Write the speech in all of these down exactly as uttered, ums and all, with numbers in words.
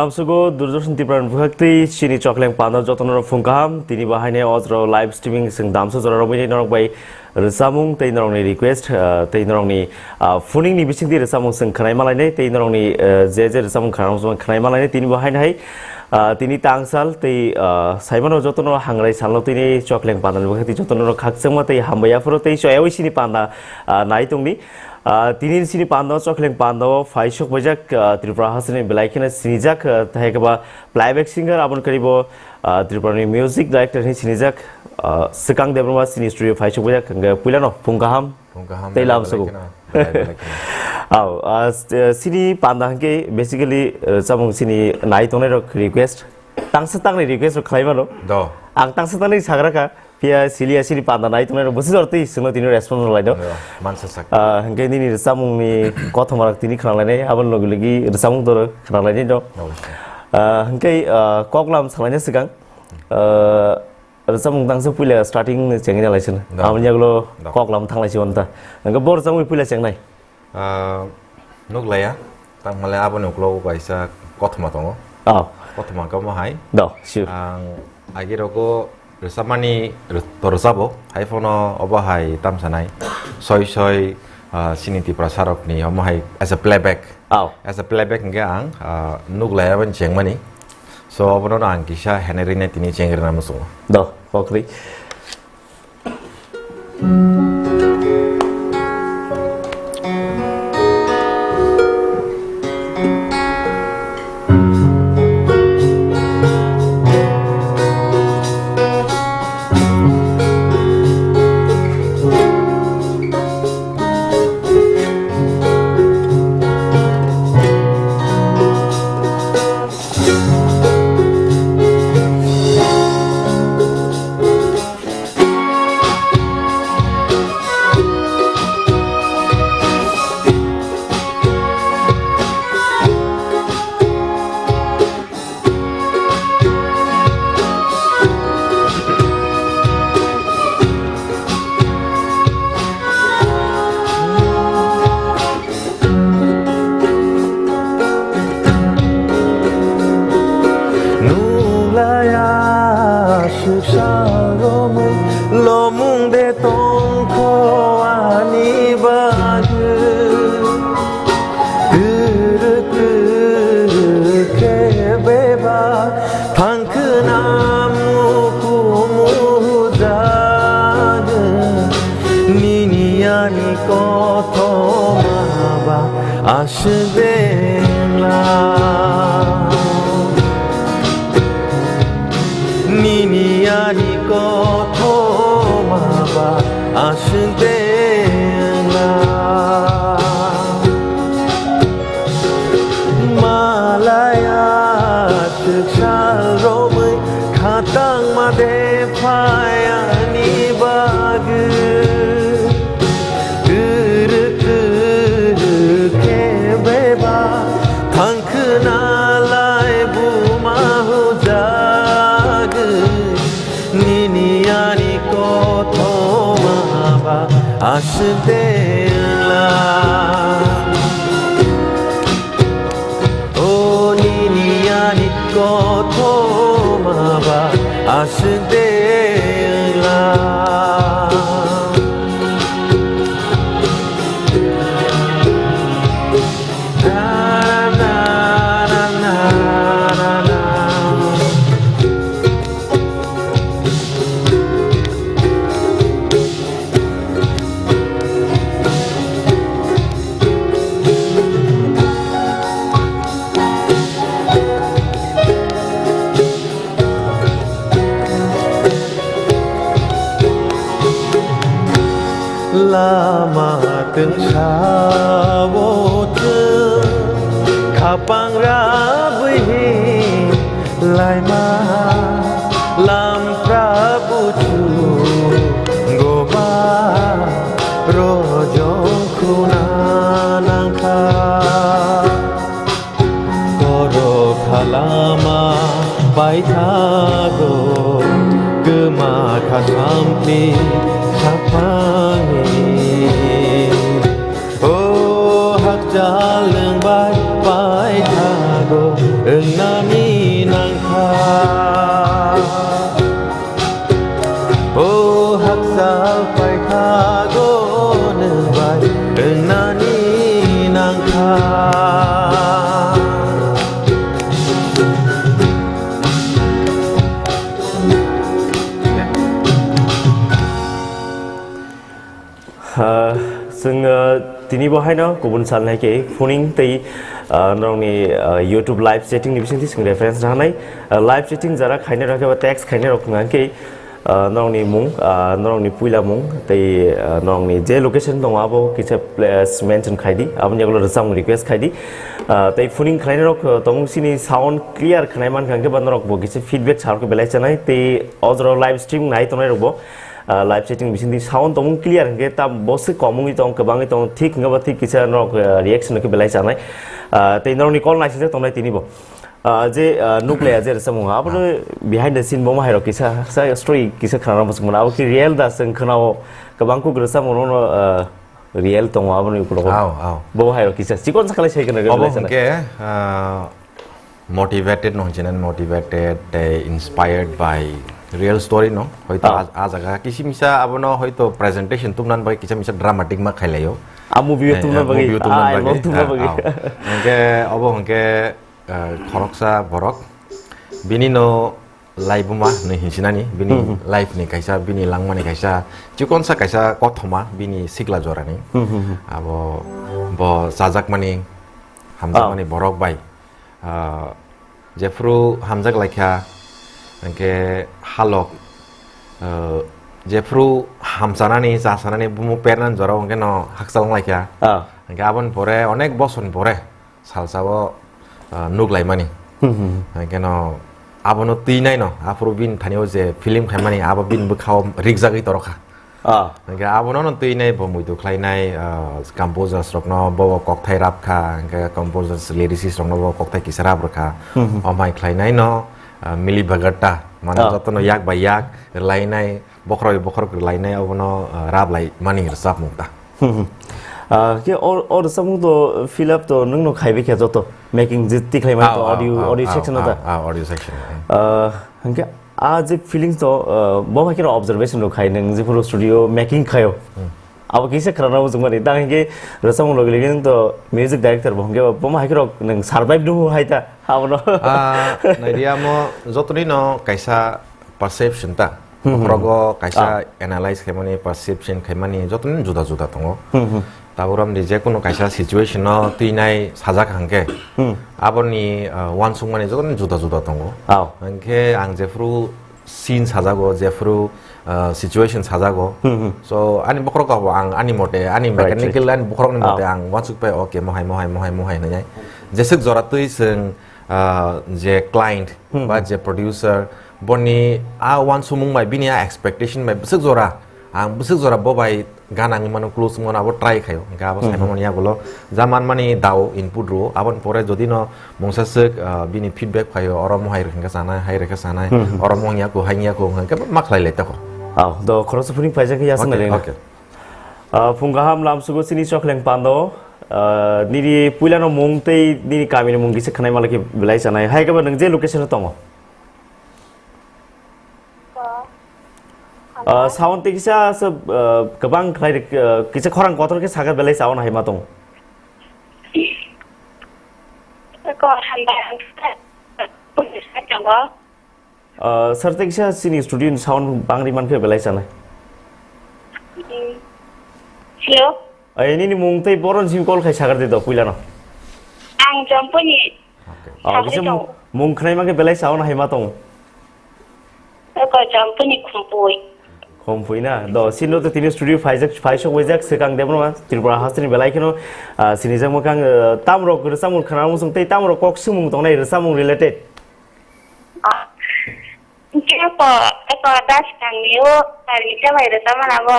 Amsugo Doordarshan Tripura ni bwkhak tei chini chokleng panda jotono phung kaham. Tini bo haino ojro live streaming sing damsa jora rogwi norok bai rwchapmung tei norokni request, ah, tei norokni, ah, phoning ni bisingtwi rwchapmung sing khwnai malainai tei norokni, ah, je je rwchapmung khwnai malainai tini bo haino hai, ah, tini tangsal tei, ah, saimano jotono hangrai salno tini chokleng panda ni bwkhak tei jotono khakchangma tei hambai aphuru tei choyawi chini panda, ah, nai tongni. Ah, tini chini panda o, chokleng panda o phai sok paijak, ah, Tripura hasteni belai kheno sinijak, ah, tei khe ba playback singer, aboni karibo, ah, Tripura ni music director hinwi sinijak, ah, Swkang Debbarma chini studio phai sok paijak, hwnkhe puilano phung kaham. Phung kaham tei lam belai sogo. Kheno, belai belai kheno. Au, ah, s-, eh, chini panda hwnkhe basically, eh, chamung chini nai tongnai rok request. Tangsa tangni request rok khlai mano. Do. Ang tangsa tangni sagra kha. Phiya siliya sini panda nai tongnai rok bwswk jora twi chwngno tini response rwlai do. Yo, mansa sak. Ah, hwnkhe nini rwchapmungni kothoma rok tini khwnalainai, aboni logi logi rwchapmung doro khwnalainai do. Obviously. Ah, hwnkhe, ah, koklam salaina swkang, ah, rwchapmung tangsa puila starting ni chengwi nalaisano. Do. Aboni yagulo Do. Koklam thanglaisi wanta. Hwnkhe bo rwchapmung puila chengnai. Ah, nuklaiya, tangmale aboni uklogo kaisa kothoma tongo. Oh. Kothoma khe omo hai. Do, sure. Ang agi rogo rwchapmani rw-, to rwchabo, hai phano obo hai tamsanai. Soi soi, ah, chini Tiprasa rokni omo hai as a playback. Oh. As a playback hwnkhe ang, ah, nuklaiya bani chengmani. So, obono ang kisa henai rinai tini chengri na muchungo. Do, kokri. Nulai aswk sal romwi lomung de tongkho ani bagwi. Twrwk twrwk khe bebak thangkhwna mukumu hujagwi. Nini ani kothoma ba aswk de wngla. Nini ani kothoma ba aswk de wngla. Malaya aswk sal romwi khatangma de phai ani bagwi. Twrwk twrwk khe bebak thangkhwna lai buma hujagwi. Nini ani kothoma ba aswk de wngla. O nini ani kothoma ba aswk de wngla. Lama twngsa-o chwng khapang rabwi laima, lampra buchu goba rojong khuna nangkha. Koro khalama paithago, kwma khasamni saphangni. O hakchal nwng bai paithago, wngna Chwng, uh, tini bo haino kubun salnai khe phuning tei, uh, norokni, uh, YouTube live chatting ni bisingtwi chwng reference rwnai. Uh, live chatting jara khainai rok khe ba text khainai rok wngkha khe, uh, norokni mung, uh, norokni puila mung tei, uh, norokni je location tongo abo kisa place mention khai di, aboni yagulo rwchapmung request khai di. Uh, tei phuning khlainai rok, uh, tongmung sini sound clear khnai mankha hwnkhe ba norok bo kisa feedback sa rok belai chanai tei o jora live stream nai tongnai rok bo, uh, live chatting bisingtwi sound tongmung clear hwnkhe ta bo se komungwi tong kwbangwi tong thik hwnkhe ba thik kisa norok, uh, reaction khe belai chanai. Uh, tei norokni call naisijak tongnai tini bo. Ah, je, ah, nuklea je rwchapmung, abono behind the scene bo mahairok kisa, sa story kisa khwnana muchung mano. Abo ki real da chwng khwnao, kwbang kuk rwchapmung no, ah, real tongo aboni ukulogo. Ao, ao. Bo mahairok kisa chikon sakhalai sai khwna Obo belai sana. Hwnkhe, ah, motivated no hwnchina, motivated tei inspired by real story no. Hoito Ah. a, a jaga kisi misa abono hoito presentation tumnan bai kisa misa dramatic ma khailaio. A movie o Eh, tumna eh, bagwi, movie o tumna ah, bagwi. Album tumna Ah, bagwi. Ao. Hwnkhe obo hwnkhe, ah, khoroksa borok bini no laibuma hinwi hinsinani, bini Hmm, hmm. Life ni kaisa, bini langmani kaisa, chikonsa kaisa kothoma bini sikla jorani. Hmm, hmm, hmm. Abo bo chajakmani, hamjakmani Oh. Borok bai, ah, jephru hamjak laikha, hwnkhe halok, ah, jephru hamsanani, chasanani, bumu pernani jorao hwnkhe no hakchal wng laikha. Ah. Hwnkhe aboni pore, onek bosor ni pore, salsa o, ah, nuk laimani. Hmm, hmm. Hwnkhe no abono twi nai no, aphuru bini thani o je film khaimani, abo bini bwkha o rikjagwi torokha. Ah. Hwnkhe abono no twi nai, bo muitu khlai nai, ah, composers rok no bo kokthai rap kha, hwnkhe composers, lyricist rok no bo kokthai kisa rap rwkha. Hmm, hmm. Omai khlai nai no, ah, Mili Bagatta, mane Ah. Jotono yak bai yak rwlai nai, bokhorok bokhorok rwlai nai, abono, ah, rap lai mani rwchapmung ta. Hmm, hmm. Ah, khe o, o rwchapmung to fill up to nwng no khaibai khe joto making je tikhlai mani to Ah, audio, ah, audio ah, section ah, ta. Ah, audio section, ah. Ah, hwnkhe a je feelings to, ah, bo hai khe observation rok khai nwng jephuru studio making khaio. Hmm. Abo kisa khwrana muchung mani. Tang hwnkhe rwchapmung logi logi nwng to music director bo hwnkhe bo ma hai khe rok nwng survive do hai ta. Abono. Ah, naidi amo jotoni no kaisa perception ta. Hmm, hmm. Bokhorogo kaisa Ah. Analyze khaimani, perception khaimani, jotoni juda juda tongo. Hmm, hmm. Tabuk romdi je kono kaisa situation no twi nai sajak hwnkhe, Hmm. Aboni, ah, uansukmani jotoni juda juda tongo. Ao. Hwnkhe ang jephuru scene sajago, jephuru, ah, situation sajago. Hmm, hmm. So, ani bokhorok kabo ang ani mote, ani Right, right. Mechanical ani bokhorokni mote Ah. Ang uansuk pai, okay, mohai, mohai, mohai, mohai hwnwi. Jeswk jora twi chwng, ah, je client Hmm, ba hmm. Je producer, boni a uansukmung bai, bini a expectation bai, bwswk jora, ang bwswk jora bo bai gana wngwi mano, close wngwi mano, abo try khaio. Hwnkhe abo Hmm, saimano hmm. Yagulo ja manmani dao input rwo, aboni pore jodi no mungsa swk, ah, bini feedback phaio, oro mohai rwkha hwnkhe chanai, hai rwkha chanai, Hmm, hmm. Oro mohai ya kho, hai ya kho, hwnkhe ma khlai lai tokho. Ao, do khoroksa phuning paijak ya Okay, swnai rwna. Okay. Ah, phung kaham lamsugo chini chokleng pando, ah, nini puilano mung tei nini kamini mung kisa khwnai malaki belai chanai. Hai khe ba nwng je location o tongo? Ah, sound tei kisa se, ah, kwbang khlai rik, ah, kisa khorang kotor khe sakha belai sound hai ma tong. Ko hambai hambai. Tongo. Ah, sir, tei kisa chini studio ni sound bangri mankhe belai chanai. Mm. Hello. Ai, nini mung tei boron sim call khai sagar de do puilano. Ang Jompuni. Okay. Ah, Sakri kisa tong. Mung khnai mankhe belai sound hai ma tong. Ko Jompuni Khumpui. Khumpui na. Do, sino to tini studio phaijak, phaisok waijak, swkang debno ma, Tripura hasteni belai kheno, ah, sinijak mwkhang, ah, tamrok rwchapmung khna muchung tei tamrok kok swngmung tongnai rwchapmung related. Ah. Khe ko, ko das kangni o, kari khe bai rwchapmana bo.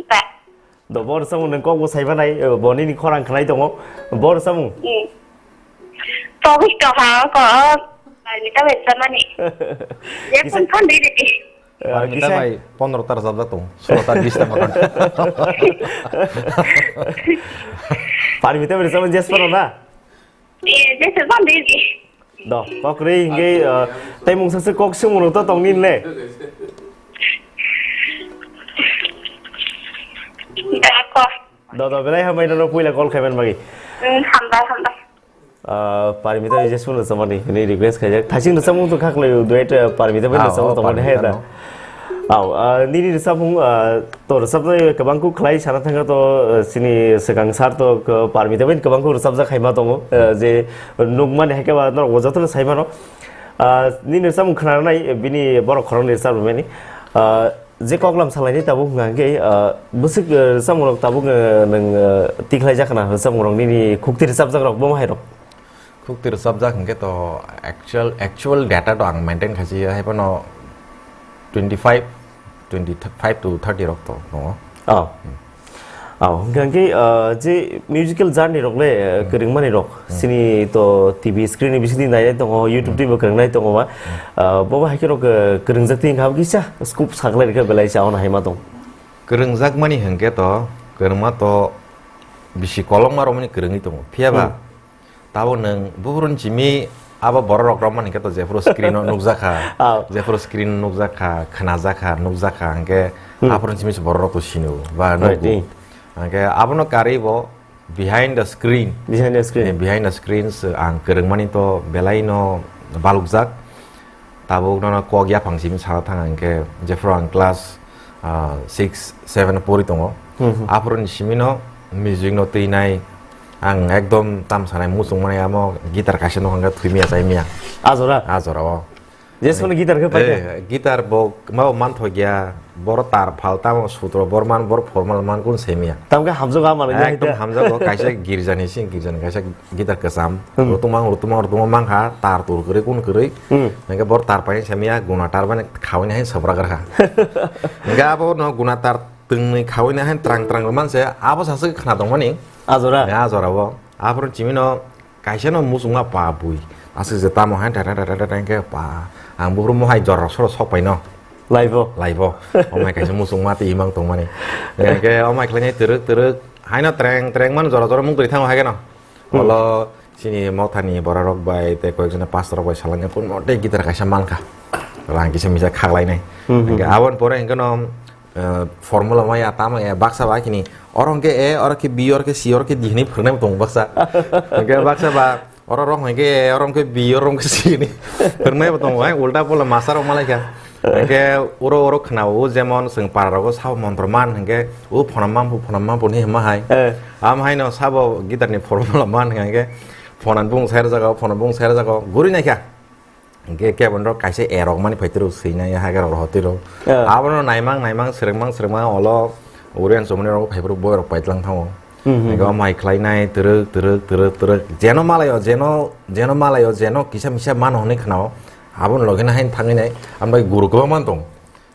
Ba. Do bor samung nang kok bo saiba nai, eh, bo nini khorang khnai tongo. Bor samung. Hmm. Togwi to ha ko. Ani ta bai samani. Ye Kisa- kun kan dei dei. Eh, Parmita kisa- bai pondro ta rwjapjak tongo, solo ta, bis ta motan. Parmita bai samung jes pano na? Eh, jes pano dei dei. Do, kok rwi hingke, eh, tei mungsa se kok sumung to tong nin le. Da ko. Do, do, belai hambai no puila call khaiman bagi. Hmm, hambai, hambai. Ah, Parmita je sumung samani, ni request khaijak. Thasing no samung to khaklai duet, eh, Parmita bai no Ah, samung oh, to mani Parmita hai da. No. Au, ah, nini rwchapmung, ah, to rwchapnai kwbang kuk khlai sana thangkha to, ah, chini swkang sir to, ah, Parmita bai kwbang kuk rwchapjak khaima tongo, ah, je nukmani hai khe ba norok bo jotono sai mano. Ah, nini rwchapmung khwnanai bini borok khoroknwi rwchapmani. Ah, je koklam salaini tabuk hwnkha hwnkhe, ah, bwswk, ah, rwchapmungrok tabuk, ah, nwng, ah, tikhlai jak khna rwchapmungrok nini khukti rwchapjakrok bo hai rok? Khukti rwchapjak hwnkhe to actual, actual data to ang maintain khaisi hai phano twenty five, twenty five to thirty rok to tongo. Oh. Hmm. Oh, hwnkhe, hwnkhe, ah, je musical journey rok le, ah, Hmm. kwrwngmani rok, Hmm. chini to T V screen ni bisingtwi nainai tongo, YouTube Hmm. twi bo kwrwngnai tongo ba. Hmm. Ah, bo ba hai khe rok, ah, kwrwngjak twi hwnkha kisa scope saklai rwkha belai sa ono hai ma tong. Kwrwngjakmani hwnkhe to, kwrwngma to bisi kolokma romani kwrwngwi tongo. Phiya ba, Hmm. Tabuk nwng buphuru simi abo borok rok romani khe to jephuru screen o nukjakha, Ah. jephuru screen o nukjakha, khnajakha, nukjakha, hwnkhe Hmm. aphuru simi se borok rok to sino ba Right, nugo. eh. Hwnkhe abono karwi bo behind the screen. Behind the screen. Eh, behind the screen se ang kwrwngmani to belai no balukjak. Tabuk nono kok yaphang simi sana thang hwnkhe, jephuru ang class, ah, six, seven pori tongo. Hmm, hmm. Aphuru ni simi no music no twi nai, ang ekdom tam sanai muchung mani amo guitar kaisa nokha hwnkhe thwimiya chaimiya. A jora? A jora o. Jesmani guitar khe paikha? Eh, guitar bo ma bo manthokya, boro tar phal tamo sutro bor man, bor formal man kun semiya. Tamkhe hamjago ama nini Ekdom haida. Hamjago, kaisa girjani sing, girjani kaisa guitar kwcham. Hmm. Rutuma, rutuma, rutuma mankha, tar tur kwrwi, kun kwrwi. Hmm. Hwnkhe bor tar paini semiya, guna tar bani khawini hai sobra garkha. Hwnkhe abo no guna tar twngnwi khawini hai trang trang manse, abo saswk khna tongmani. A jora? A jora o. Aphuru chimino kaisa no muchungma pa bui. Aswk je tamo hai ta ta ta ta ta hwnkhe pa. Ang buphuru mohai jora soro sok paino. Laibo? Laibo. Omai kaisa muchungma twi imang tongmani. Hwnkhe omai khlainai twrwk twrwk. Haino treng treng mano jora jora mung twi thango hai kheno. Hmm. Olo chini mothani bororok bai tei koyekjona pastor rok bai salangya kun mote guitar kaisa mankha. Rang kisa misa khaklainai. Hmm, hmm, Hwnkhe hmm. Aboni pore hwnkhe no, eh, formula maya tamo ya baksa ba kini. Oro hwnkhe A, oro khe B, oro khe C, oro khe D hinwi phwrwngnai bo tongo baksa. Hwnkhe baksa ba Oro rok hwnkhe, oro hwnkhe B, oro hwnkhe C ni. Phwrwngnai bo tongo, hai ulta pola masa rok malaikha. Hwnkhe uro uro khwnao, jemon chwng para rogo sabo montro man hwnkhe, o phonam mampu, phonam mampu ni hima hai. Eh. Am haino sabo guitar ni formula man hwnkhe, phonan bung ser jago, phonan bung ser jago, guri naikha. Hwnkhe kebon rok kaisa A rok mani phai twrwk swinai, hagar rok hotwi rok. Eh. Abono naimang, naimang, swrwngmang, swrwngmang, olo Oriyan chumani rogo phaiphuru boy rok paitlang thango. Hmm, hmm, Hwnkhe hmm. Omo hai khlainai, twrwk, twrwk, twrwk, twrwk. Jeno malaio, jeno, jeno malaio, jeno kisa misa mano hwnwi khnao. Aboni loge no haino thangwi nai, ambai guru kwbangma tong.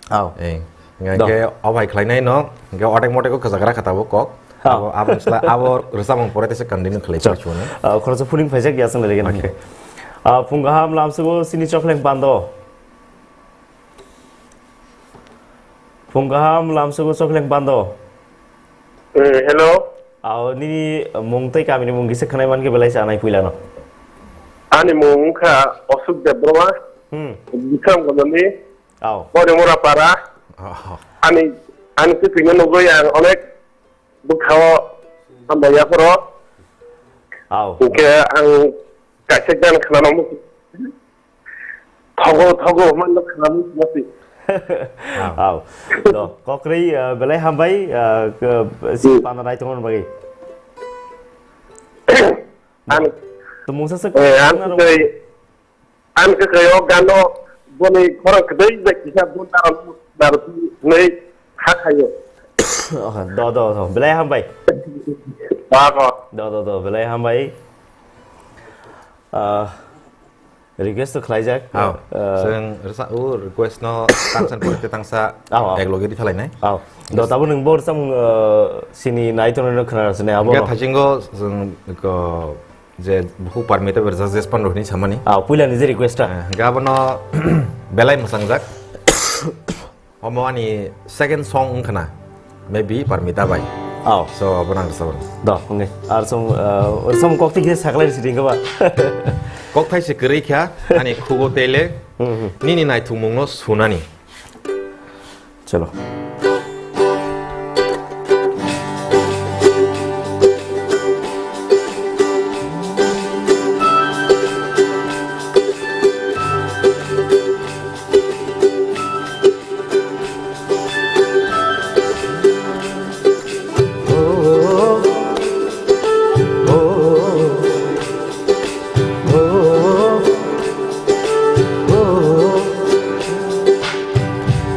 Aw. Eh, Do. Hwnkhe obo hai khlainai no, hwnkhe otek motek o kwchak gra kha tabuk kok. Aw. Abo, abo sla-, abo rwchapmung pore tesa continue khlai Chal. Phai chuno. Ah, khoroksa phuning phaijak ya chwng lagi nang. Okay. Ah, phung kaham lamsugo sini chokleng pando. Phung kaham lamsugo chokleng pando. Eh, hello. Aw, nini mung tei kamini mung kisa khwnai mankhe belai sa nai puilano. Ani mung wngkha Osuk Debbarma. Hmm. Bikram Koloni. Aw. Boni Mura Para. Oh. Ani, ani kwtwino nugwi ang onek bwkhao hambai yapharo. Aw. Hwnkhe ang kaisa gan khwnano muchung. Thogo, thogo, hwnma no khwnamo muchung. Aw. Aw. Do, kokrwi, ah, belai hambai, ah, ke-, si Hmm. Pana nai tongmani bagwi. Ang, To mungsa se eh, ang kwchwng aro kwchwng, ang kwchwng o gano boni khorang kwdwi bai kisa bun naro, naro nai ha khayo. Oh, do, do, do, belai hambai. Ba ko. Do, do, do, belai hambai. Ah, request to khlaijak. Aw, Ah, chwng rwsa-, o request no tangsa ni pore tangsa Aw, aw. Ek loge di thalainai. Aw. Do, tabo nwng bo rwchapmung, ah, sini nai tongnai no khna rwsini abo Hwnkhe no. Thaisingo chwng ko Je bukhuk Parmita berjak Jespan Rohini samani. Ah, puila ni je request ta. Eh, hwnkhe abono belai mwchangjak. Omo ani second song wngkhana. Maybe Parmita bai. Oh. So, abono ang rwchapmani. Do, hwnkhe. Ar song, uh, song kok twi khe saklai rwsidi hwnkhe ba. Kok thai se kwrwi kha, ani khugo tele, Hmm, hmm. Nini naithokmungno sunani. Chalo.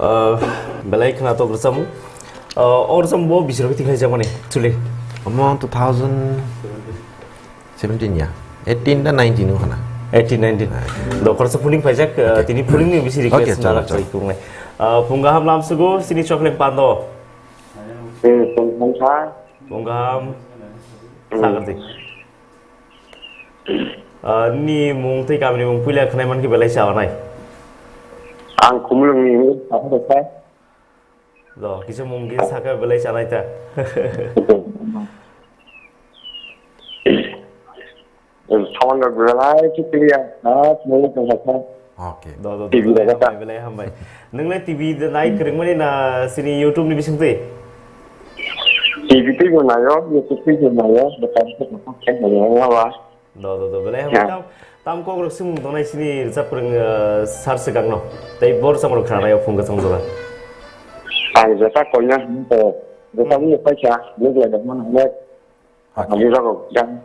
Uh, belai khwnatok rwchapmung. Uh, o rwchapmung bo bisirok thik khlaijakmani, actually. Omo two thousand seventeen ya? Eighteen da nineteen wngkha na? Eighteen, nineteen. Ah. Do khoroksa phuning phaijak, uh, Okay. Tini phuningni bisi Okay, request chalo, nana chalo. Chai kungnai. Uh, phung kaham lamsugo, sini chokleng pando. Hmm, phung kaham sa. Phung kaham. Hmm. Sagardi. Ah, ni mung tei kamini mung puila khwnai mankhe belai cha nai. Ang Khumulwngni, apa khe? Do, kisa mung kisa sakha belai cha nai ta. Sound rok belai khe clear. Ah, Khumulwng tong sakha. Okay. Do, do, do, T V belai rok hambai, belai hambai. Nwng le T V de nai kwrwngmani na sini YouTube ni bisingtwi? T V twi bo nayo, YouTube twi bo nayo, bwkha bwkha khe nayo, wngya ba? Do, do, do, belai hambai. Ya. Tam, tam kok rok swmung tongnai sini rwchap kwrwng, eh, sar swkang no. Tei bor rwchap rok khna nayo phung kwchang jora. Ang jeta koina hwn to, jeta ni paisa, nukla da man hwn. Okay. Ang jago jang.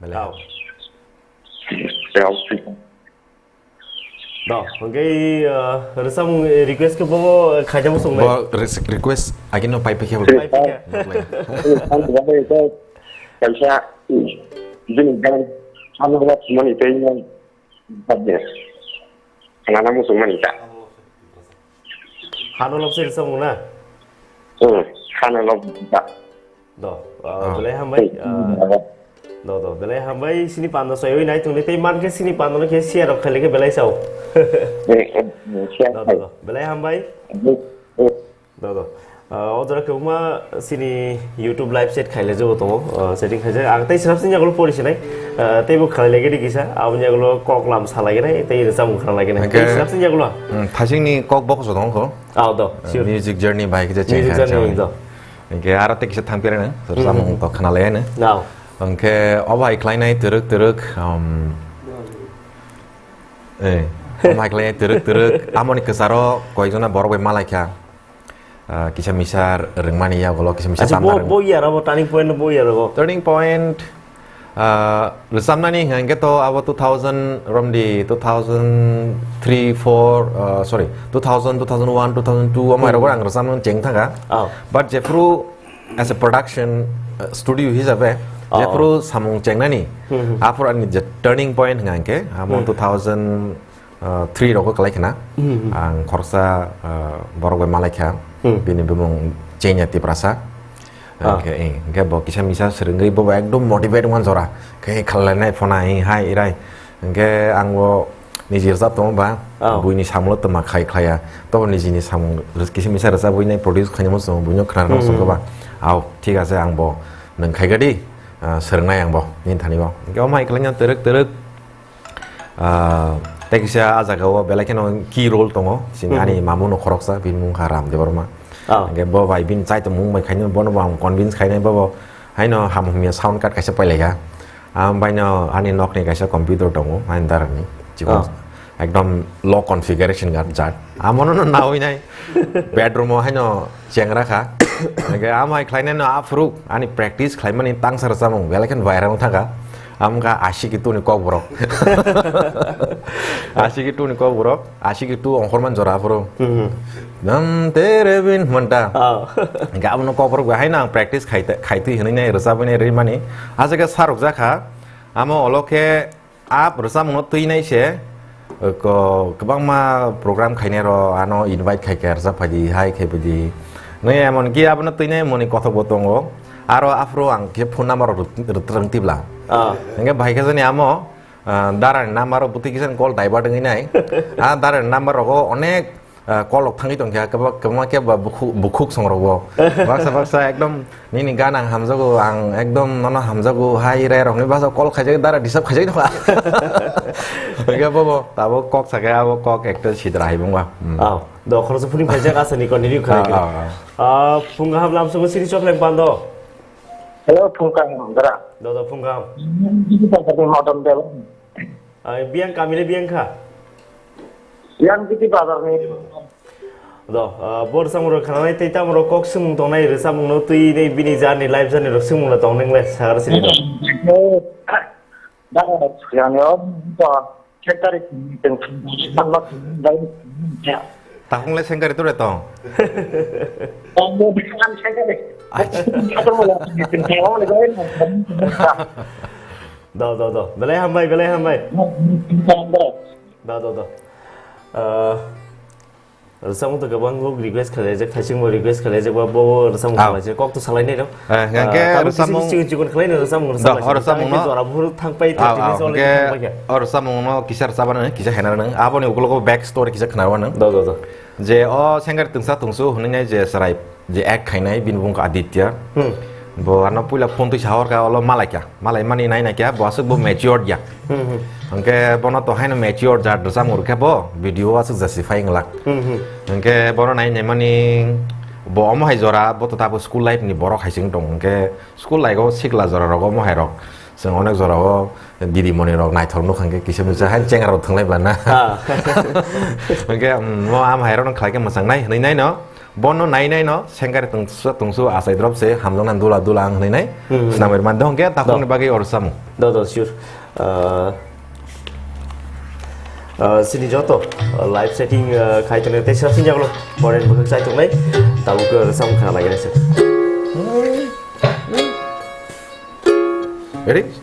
Belai. Tao. Ya, okay. Do, hwnkhe, uh, rwchapmung, eh, request khe bo khaina muchung nai. Bo res-, request agino pai pikhe bo. Pai pikhe. Ang jago ito, kaisa, bini gang, ano wala thumani tei nang, sabde. Nana muchung mani ta. Hano lobse rwchapmung na? Hmm, hano lobse ta. Do, ah, Ah. Belai hambai, ah, do, do, belai hambai, sini pando soyoi nai tongni tei mankhe sini pando no khe share rok khaile khe belai sao. Eh, eh, eh, share Do, do, khai. Do, belai hambai. Eh, eh. Do, do. Ah, o jora kwbangma sini YouTube live set khaile jogo tongo, ah, setting khaijak. Ang tei swrapsini yagulo pori sinai, ah, tei bo khalai lege di kisa, aboni yagulo kok lam sa lage nai, tei rwchapmung khna lage nai. Hwnkhe, Tei swrapsini yagulo. Hmm, thasingni kok bokso tongo kho. Ah, do, Ah, sure. Music journey bai kisa Music chengkha journey chengkha. Do. Hwnkhe aro tei kisa thang pera nang, Hmm, samung hmm. To khna lai nang. Nao. Hwnkhe o bai khlainai twrwk twrwk, um, eh, o bai khlainai twrwk twrwk, amoni kwcharo koikjona borok bai malaikha. Ah, kisa misa rwngmani yagulo, kisa misa Acha, tamna bo, rwng- bo year abo turning point bo year abo. Turning point, Ah, rwchapnani hwnkhe to abo two thousand romdi, two thousand three, four, ah, sorry, two thousand, two thousand one, two thousand two, omo Hmm. Airok ang rwchapmung cheng thangkha. Oh. But jephru as a production, ah, studio hisabe, Oh. Jephru samung chengnani, Hmm, hmm. Aphuru ani je turning point hwnkhe, amo Hmm. two thousand, ah, three rogo kwlai khna. Hmm, hmm. Ang khoroksa, ah, borok bai malai kha. Hmm. Bini bumung Chenya Tiprasa. Ah. Hwnkhe, eh, hwnkhe bo kisa misa swrwngwi bo ekdom motivate wngma jora. Khe khallainai phone hai, hai, irai. Hwnkhe ang bo niji rwchap tongo ba, oh, buini samungno twma khai khlaiya. Tobo nijini samung rw-, kisa misa rwchabwi nai produce khainai muchungo buino khna rwna muchungo ba. Hmm. Au, thik ase, ang bo nwng khaikha di, ah, swrwngnai ang bo, nini thani bo. Hwnkhe omo hai khlaina twrwk twrwk, ah, tei kisa ah jaga o belai kheno key role tongo. Chini, hmm, ani mamu no khoroksa, bini mung kha Ram Debbarma. Oh. Hwnkhe bo bai bini chaitomung bai khainai bono bo ang convince khainai bo, bo haino ham hamya sound card kaisa pailai kha. Ang baino ani nokni kaisa computer tongo, ani darani. Chikon, ah, ekdom low configuration ga jat. Amono no nawi nai. Bedroom o haino chengra kha. Hwnkhe amai khlainai no aphuru ani practice khlaimani tangsa rwchapmung belai khe viral wng thangkha. Amkha Ashiki two ni kokborok. Ashiki two ni kokborok. Ashiki two ongkhorman jora aphuru. Hmm. Nam tere bin manta. Oh. Hwnkhe abono kokborok bai haino ang practice khai, khaitwi hwnwi nai rwchabwi nai rwmani. Aswk khe sarok jakha. Amo olo khe ap rwchapmungno twi nai se, ko-, kwbangma program khainai rok ano invite khai khe rwchap phai di, hai khai phai di. Nai emon ki abono twi nai moni kothok bo tongo. Aro aphuru ang khe phone number rok rw-, rw-, rwng tibla. Ah. Hwnkhe bahai khe jani amo, ah, darani number rok bwtwi kisa call divert wngwi nai. Ah, darani number rogo onek ah, kolok thangwi tongkha, kwbak-, kwbangma khe ba bukhuk, bukhuk songrokbo. Baksa, baksa ekdom nini gan ang hamjago, ang ekdom nono hamjago, hai re rokni baksa kol khaijak, dara disturb khaijak tongkha. Hwnkhe bobo tabuk kok sakhe, abo kok ekta sidra hai bongba. Hmm. Ah, do khoroksa phone phaijak, asani continue khlai. Ah, ah, ah. Ah, phung kaham lamsongo sini chokleng pando. Hello, phung kaham, dara. Do, do, phung kaham. Modon Bel. Ai, biyang kamile biyang kha. Yang kiti bazar ni. Do, ah, bor samung rok khananai tei tamo rok kok swngmung tongnai rwchapmung no twi nei bini journey, life journey rok swngmung no tong nang le sagar sini do. Da, yang yo, to, secretary, teng, teng, teng, teng, teng, teng. Takung le sengkari tu re tong. Tong mo bisan sengkari. Acha. Atau mo la, teng, teng, teng, teng, teng. Do, do, do. Belai hambai, belai hambai. Do, do, do. Ah, rwchapmung to kwbang lok request khlaijak, thaising bo request khlaijak, ba bo rwchapmung khlaijak, kok to salai nai rok. Eh, hwnkhe ah, tabuk kisi rwchapmung kisi chikon khlai nai rwchapmung rwchapmung. Do, o rwchapmung no. Jora bhuru thangpai, ah, thirty minutes already hwnkhe thangpai kha. O rwchapmung no kisa rwchapmano, kisa khainarano. Aboni ukulogo back story kisa khnarwano. Do, do, do. Je o singer tungsa tungsu hwnwi nai je chwrai je act khainai, bini bumung kha Aditya. Hmm. Bo ano puila phone twi sahor kha, olo malai kha. Malai mani nai nai kha, bo aswk bo matured ya. Hmm, hmm. Hwnkhe bono to haino matured jat rwchapmung rwkhe bo, video o aswk justify wng lak. Hmm, hmm. Hwnkhe bono nai nai mani bo omo hai jora, bo to tabuk school life ni borok hai se wng tong. Hwnkhe school life o sikla jora rok omo hai rok. Chwng onek jora o didi moni rok naithok nuk hwnkhe kisa misa hai chengra rok thwnglai bla na. Ah. Hwnkhe, um, mo am hai rok no khlai khe mwchang nai hwnwi nai no. Bono nai nai no, sengkari tungsu, tungsu achai drop se, hamjakna dula dula ang hwnwi nai. Hmm. Swnamwi rwmani do hwnkhe, takhukni bagwi oro samung. Do, do, sure. Ah, ah, sini joto, ah, live setting, ah, khai tongnai tei sab sinjak lo, foreign bwkhak chai tongnai, tabuk, ah, samung khna lai gana se. Ready?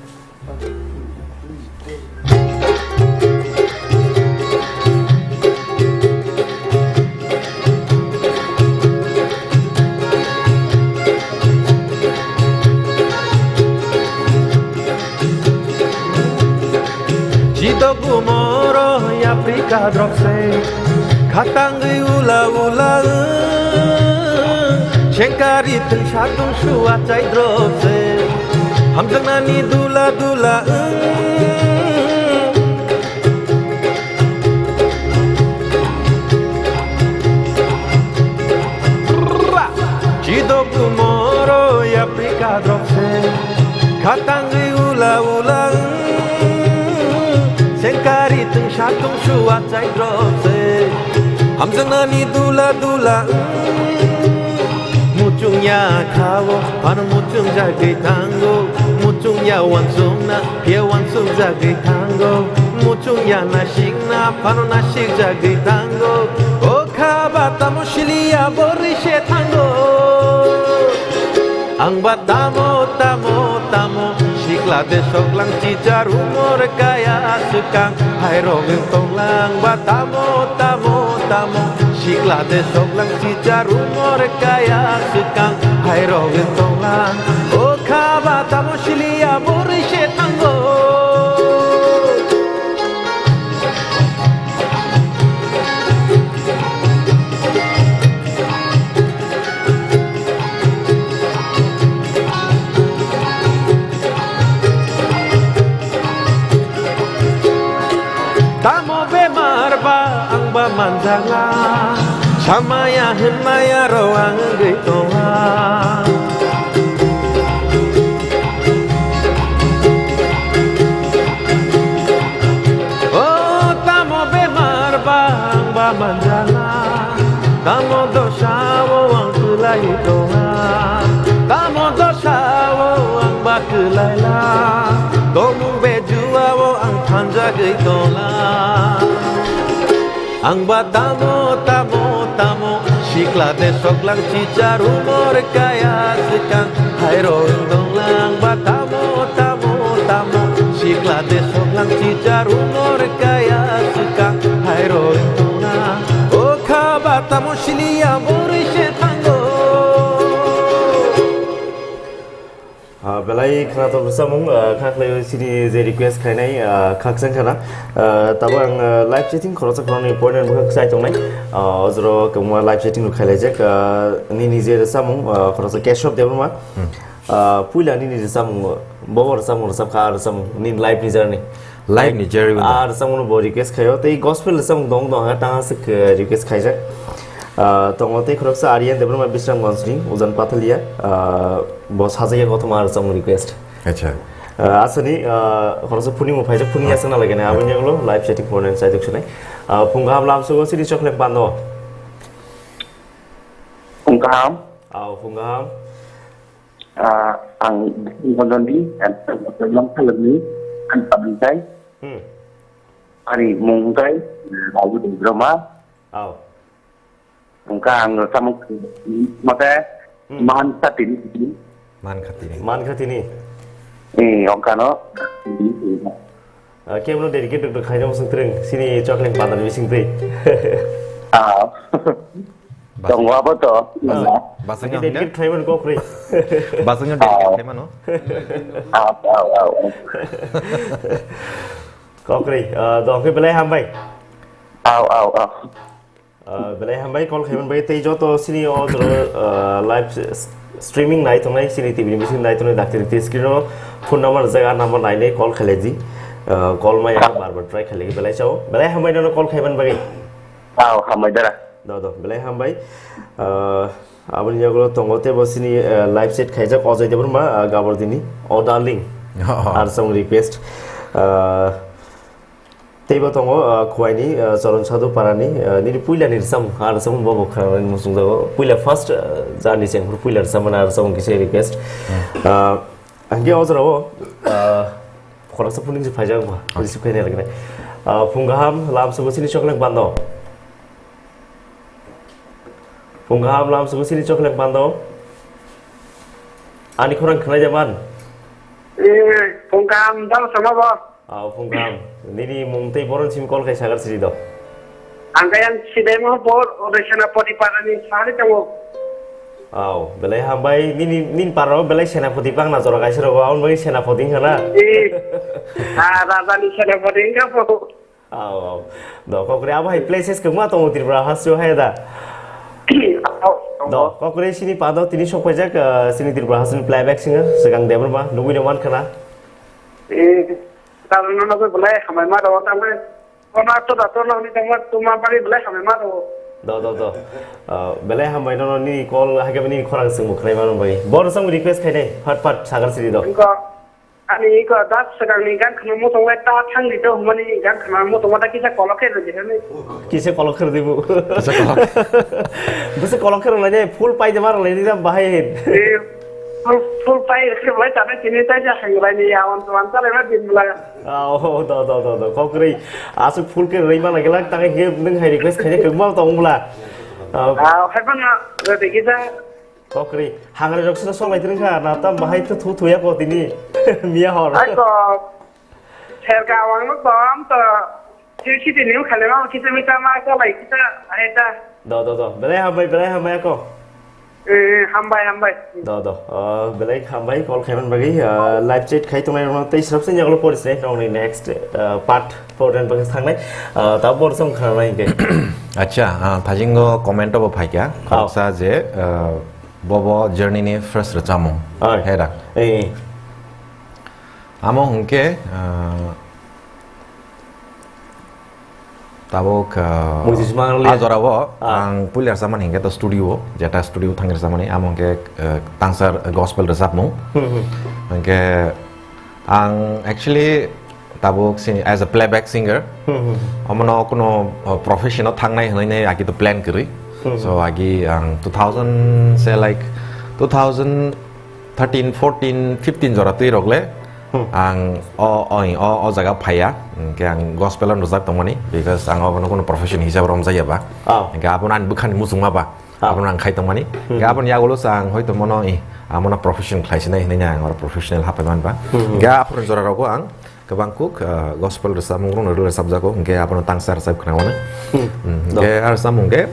Chidok gumoro yapri kadrok se. Khatangwi ula ula, sengkari tungsa tungsu achai drop se. Hamjaknani dula dula, chidok gumoro yapri kadrop se. Khatangwi ula ula, sengkari tungsa tungsu achai drop se. Hamjaknani dula dula, muchung ya khao, phano muchung jagwi thango. Muchung ya wansukna, phiya wansuk jagwi thango. Muchung ya nasikna, phano nasik jagwi thango. O kha ba tamo siliya borwi se thango. Ang ba tamo, tamo, tamo, sikla Sikla de soklang chicha rumor kaya swkang, hai rogeng tonglang ba tamo, tamo, tamo. Sikla de soklang chicha rumor kaya swkang, hai rogeng tonglang. O kha ba tamo siliya bori se thango. Tamo bemar ba ang ba manjala, samaya hinmaya ro ang gwi tonga. O tamo bemar ba ang ba manjala, tamo dosao ang kwlai tonga, tamo dosao ang ba kwlai la, tomung bejuao ang thanjagwi tonga. Ang ba tamo, tamo, tamo, sikla de soklang chicha rumor kaya swkang, hai rogeng tonglang ba tamo, tamo, tamo, sikla de soklang chicha rumor kaya swkang, hai rogeng tonglang. O kha ba tamo siliya bori se thango. Ah, belai khwnathok rwchapmung, ah, kha khlaiwi chini je request khainai, ah, khakchang khana. Ah, tabuk ang, ah, live chatting khoroksa khoroknwi point and bwkha kwchai tongnai. Ah, o jora kwbangma live chatting rok khailaijak. Ah, nini je rwchapmung, ah, khoroksa Keshob Debbarma. Hmm. Ah, puila nini rwchapmung, bobo rwchapmung rwchapkha, ah, rwchapmung, nini live ni journey. Live ni journey. Ah, rwchapmung no bo request khaio, tei gospel rwchapmung dong dong, ha, tang aswk, ah, request khaijak. Ah, tongo tei khoroksa Aryan Debbarma Bisramganj ni, Ujan Pathalia. Ah, Bo sajagya kothoma rwchapmung request. Acha. Ah, asani, ah, khoroksa phunimung phaijak, phunui aswk na lagina, aboni ulo live chatting phone and chaiduk sunai. Ah, phung kaham lamsogo chini chokleng pando. Phung kaham. Aw, phung kaham. Ah, ang Gondoni, ang Lamkhalani, ang Pabitai. Hmm. Ani mung kai, Babu Debbarma. Aw. Wngkha ang samung mate Hmm. Man khatini. Man khatini. Man khatini. Eh, wngkha no. Ah, kebono dedicate rok khaina bosong twrwng. Sini chokleng pandani bising twi. Ah. Bas-, Tongo abo to. Bas-, basing Ini ang dedicate khaimano kokrwi. Basing ang dedicate Oh. khaimano. Ah, ah, ah, ah. Kokrwi, ah, dongkhe belai hambai. Aw, aw, aw. Ah, belai hambai call khaiman bai tei joto sini o jora, ah, live s-, streaming nai tongnai sini T V ni bising nai tongnai dakti dakti screen o phone number jaga number nai nai call khalai di. Ah, call mai ang bar bar try khalai belai chao. Belai hambai nono call khaiman bai. Aw, hambai dara. Do do, belai hambai. Ah, aboni yagulo tongo tei bo sini, ah, live set khaijak Ojay Debbarma, ah, Gabardini. O darling. Oh. Ar song request. Ah, Teibo tongo, ah, Khuaini, ah, Charan Sadhu Parani, ah, nini puila ni rwchapmung, ah, rwchapmung bo bo khwnani muchungjago. Puila first, ah, jarni chengphuru puila rwchapmani, ah, rwchapmung kisa request. Hmm. Ah, hingke o jorao, ah, khoroksa phone se phaijak ba, Okay. receive khaina rwgwlai. Ah, phung kaham, lamsogo chini chokleng pando. Phung kaham, lamsogo chini chokleng pando. Ani khorang khwnai jaman. Eh, phung kaham, dal sama bo. Ah, phung kaham. Nini mung tei boron sim call khai sagar siri do. Ang kaya ang sidai mo bor, o de Senapati parani sari tamo. Aw, belai hambai, nini, nini parao belai Senapati bangna jora kaisa rogo, aun bai Senapati hana. Eh, ah, Raja ni Senapati hingka po. Aw, aw. Do, kokre abo hai places kwbangma tongo Tripura hasteo hai da. Aw, Do, tongo. Kokre sini pado tini sokpaijak, ah, sini Tripura hasteni playback singer, Swkang Debbarma, nugui no mankha na. Eh, Tamo no nugui belai hamai ma rw tamo. Kono to da to no ni tamo tuma bari belai hamai ma rw. Do, do, do. Ah, belai hambai no, no ni call hai khe ni khorang sung mukhrai ma bai. Bor song request khai dai, phat phat sagar siri do. Inko ani iko das sekarang ni gan khana mo tong ta thang di to mani gan khana mo tong ta kisa kolok khe rw di ni. Kisa kolok khe rw di bu. Kisa kolok. Bwswk kolok khe rw lai de, full pai de ma rw lai de bahai. Eh, full, full pai khe rw lai ta na kini ta ja hang lai ni ya wan wan ta lai ma din lai. Ah, oh, do, do, do, do. Kokri. Aswk full khe rwima lagi lak, tang khe nwng hai request khaina kwbangma tong bwla. Ah, Ah, hai phano, rw de kisa. Kokri, hangre rok sino song laitring kha, na tam bahai to thu thuya ko tini. Miya hor. Ai ko, serka awang no bom to, thil si tini u khale ma kita mita ma ka lai kita, ai ta. Do, do, do. Belai hambai, belai hambai ako. Eh, hambai, hambai. Do, do. Ah, belai hambai call khaiman bagi. Ah, live chat khai tongnai rok tei srap sini jagolo poris ne, rok ni next, ah, part four dan bagi thangnai. Ah, ta bor song khana nai ke. Acha, ah, thajingo comment bo phaikya. Oh. Khoksa je, ah, Bobo journey ni first rwchapmung. Oi. Hera. Eh. Amo hwnkhe, ah, tabuk, ah, Mujisma le. A jorao, ah, ang puila rwchapmani hwnkhe to studio, jeta studio thangwi rwchapmani, amo hwnkhe, ah, tangsa gospel rwchapmung. Hmm, hmm. Hwnkhe ang actually tabuk sini as a playback singer. Hmm, hmm. Omono kuno, uh, profession o thangnai hwnwi nai agi to plan kwrwi. Hmm. So agi ang two thousand se like two thousand thirteen, fourteen, fifteen jora twi rok le, hmm, ang o, o, o, o jaga phaiya. Hwnkhe ang gospel o rwjak tongmani because ang obono kuno profession hisab romjaya ba. Oh. Hwnkhe abono ani bwkhani muchungma ba. Ah. Abono ang khai tongmani. Hmm. Ga aboni yagulo sa ang hoito mono, eh, amono profession khlai sinai hinai ang oro professional hapai man ba. Hmm. Ga aphuru jora rogo ang kwbang kuk, eh, gospel rwchapmung rok rwchapjago, hwnkhe abono tangsa rwchap khna mano. Hmm. Hmm. Do. Hwnkhe ar samung khe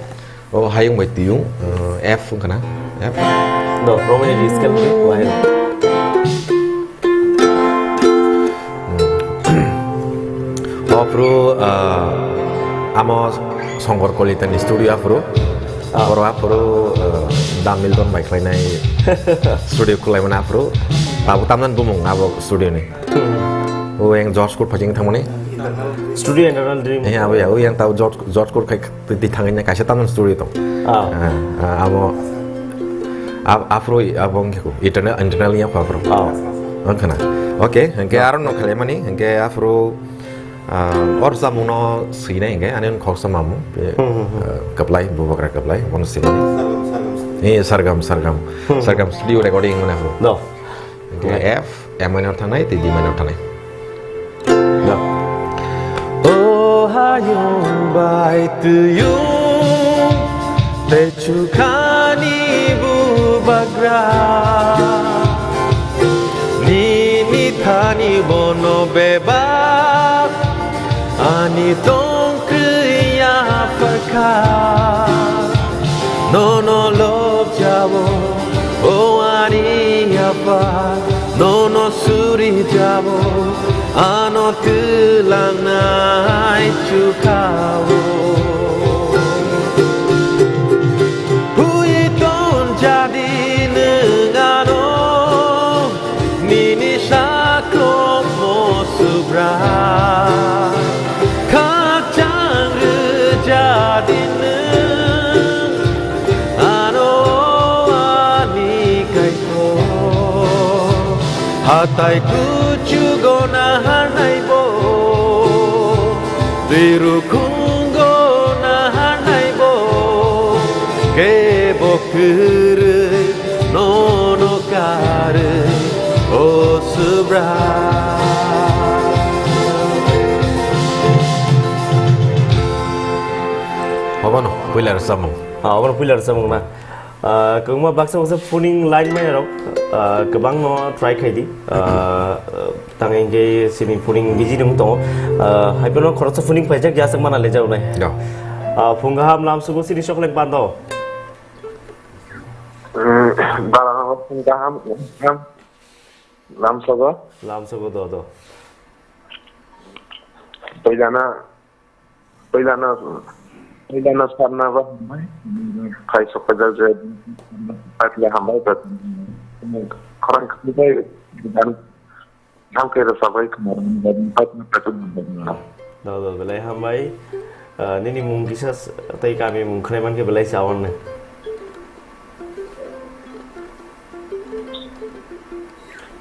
o hayung bai tiyung, eh, F wngkha na? F. Do, Romeo ni scale khe wahai. Hmm. Aphuru, ah, amo Songkor Kolita ni studio aphuru. Ah. Oro aphuru, ah, Dam Milton bai khlainai studio khwlaimani aphuru. Tabuk tamnani bumung abo studio ni. Hmm. O yang George Court phajing thangmani. Studio Internal Dream. Eh, abo ya, o yang tau George, George Court khai twi thangwi kaisa tamnani studio tong. Ah. Ah, ah, abo, ab-, aphuru abo wngkhe ko, internal, internal ya ko aphuru. Ah. Wngkha na. Okay, hwnkhe aro no khalaimani, hwnkhe aphuru, ah, or samungno swinai hwnkhe, ani khoroksa mamung, be, hmm, hmm, hmm, ah, kwplai, bubagra kwplai, bono swinai. Eh, Sargam, Sargam. Hmm. Sargam studio recording mane aphuru. No. Hwnkhe F, A minor thanai, tei D minor thanai. Da. O hayung bai tuyung, tei chukhani bubagra. Nini thani bono bebak, ani tongkri ya pharkha. Nono lobjao, o ani Apha, nono surijao, ano twlangnai chukhao. Hui ton jadi nwng ano, nini saklokmo Subra. Khakchang rwja di nwng, ano ani Kaitor. Hatai kuchugo naharnai bo, twi rukhungo naharnai bo, kebo kwrwi nono karwi, o Subra. Obono puila rwchapmung. Ah, obono puila rwchapmung na. Ah, kwbangma baksa baksa phoning line maya rok, ah, kwbangno try khai di. Ah, tang hingke sini phoning busy dong tongo. Ah, hai phano khoroksa phoning paijak ya sak mana lejak nai. No. Ah, phung kaham lam sugo sini sokleng pando. Mm, dara phung kaham, kaham. Lamsogo? Lamsogo do, do. Puilano, puilano, puilano sarna ba hambai. Khai sokpajak je, patla hambai, but khorang khaibai, dan hamke rwsabai khna, patla patla hambai. Do, do, belai hambai. Ah, nini mung kisa s-, tei kami mung khnai mankhe belai sawan ne.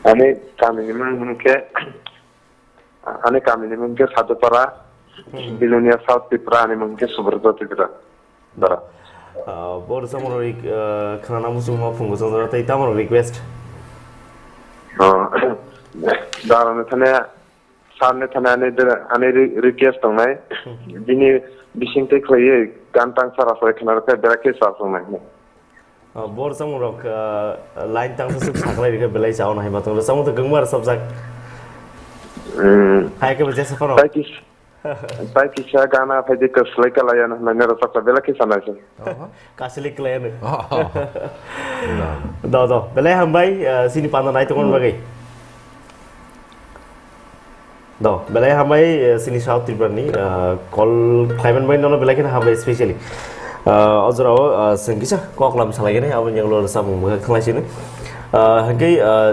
Ani kamini mung hwnkhe, ani kamini mung khe Sadupara, hmm, Bilonia South Tripura, ani mung khe Subrata Tripura. Dara. Ah, bo rwchapmung rok, ah, khwnana muchungma phungo chongjak tei tamo request? Ah, dara ni thani, sir ni thani ani dera-, ani re-, request tongnai. Hmm. Bini bising tei khlaiwi gan tang sara sara khna rwkhe berak khe sir tongnai. Ah, bor samung rok, ah, line tang sa suk saklai rikha belai chao na hai matang. Samung to gangmar sabjak. Hmm. Hai ke baje sa pano. Tai kis-, tai kisa gana phai de kaslai kalaya na, na nero saksa belai kisa na se. Oho. Kasili klai ne. Oh. Do, do. Belai hambai, ah, sini panda nai tongon bagai. Do, belai hambai, eh, sini South Tripura ni, eh, call khlaiman bai nono belai kheno hambai specially. Eh, o jorao, eh, chwng kisa kok lam salai gani, abo ni ulo samung bwkhak thanglai sini. Eh, hwnkhe, eh,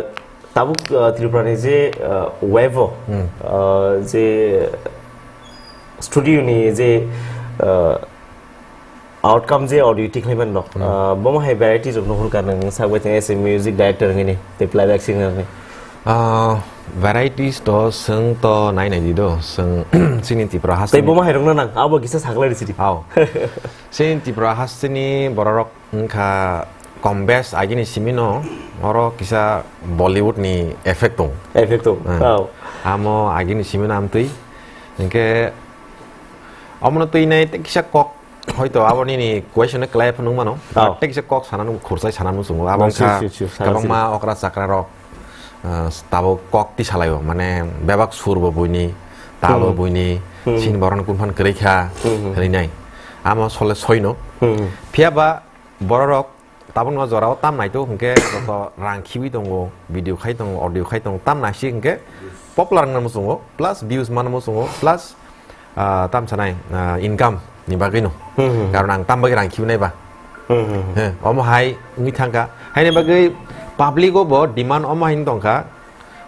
tabuk, eh, Tripura ni je, eh, wave o, Hmm. eh, je studio ni je, eh, Outcome je audio tikhlaiman no, Hmm. ah, bomo hai varieties rok nuhur ka nang sak bai tong as a music director ngini, tei playback singer ni. Ah, varieties to swng to nai nai di do, swng chini Tripura has Tei ni bomo hai rok no nang, abo kisa saklai risi di. Hao. Chini Tripura has ni bororok wngkha kom bes agini simi no, oro kisa Bollywood ni effect tong. Effect tong. Hmm. Hao. Amo agini simi no amtwi, hingke omono twi nai tei kisa kok Hoito abo nini question no kwlai phano nung mano. Oh. Tei kisa kok sana nung khursai sana nung chungo. Abo Oh, wngkha sure, sure, sure. Sana kwbangma sini. Okra chakra rok, ah, tabuk kok tisalaio. Mane bebak sur bo buini, tal bo Hmm. buini, Hmm. sin boron kun phan kwrwi kha, Hmm, hmm. hinwi nai. Amo sole soino. Hmm. Phiya ba bororok Tabukno jorao tam naitok hwnkhe joto rang khibi tongo, video khai tongo, audio khai tongo, tam naisik hwnkhe popular wngna muchungo, plus views mana muchungo, plus, ah, tam sanai, ah, income ni bagwino. Hmm, hmm. Karon ang tam bagwi rang khibinai ba. Hmm, hmm, hmm. He, omo hai wngwi thangkha. Haini bagwi public o bo demand omo hai wng tongkha.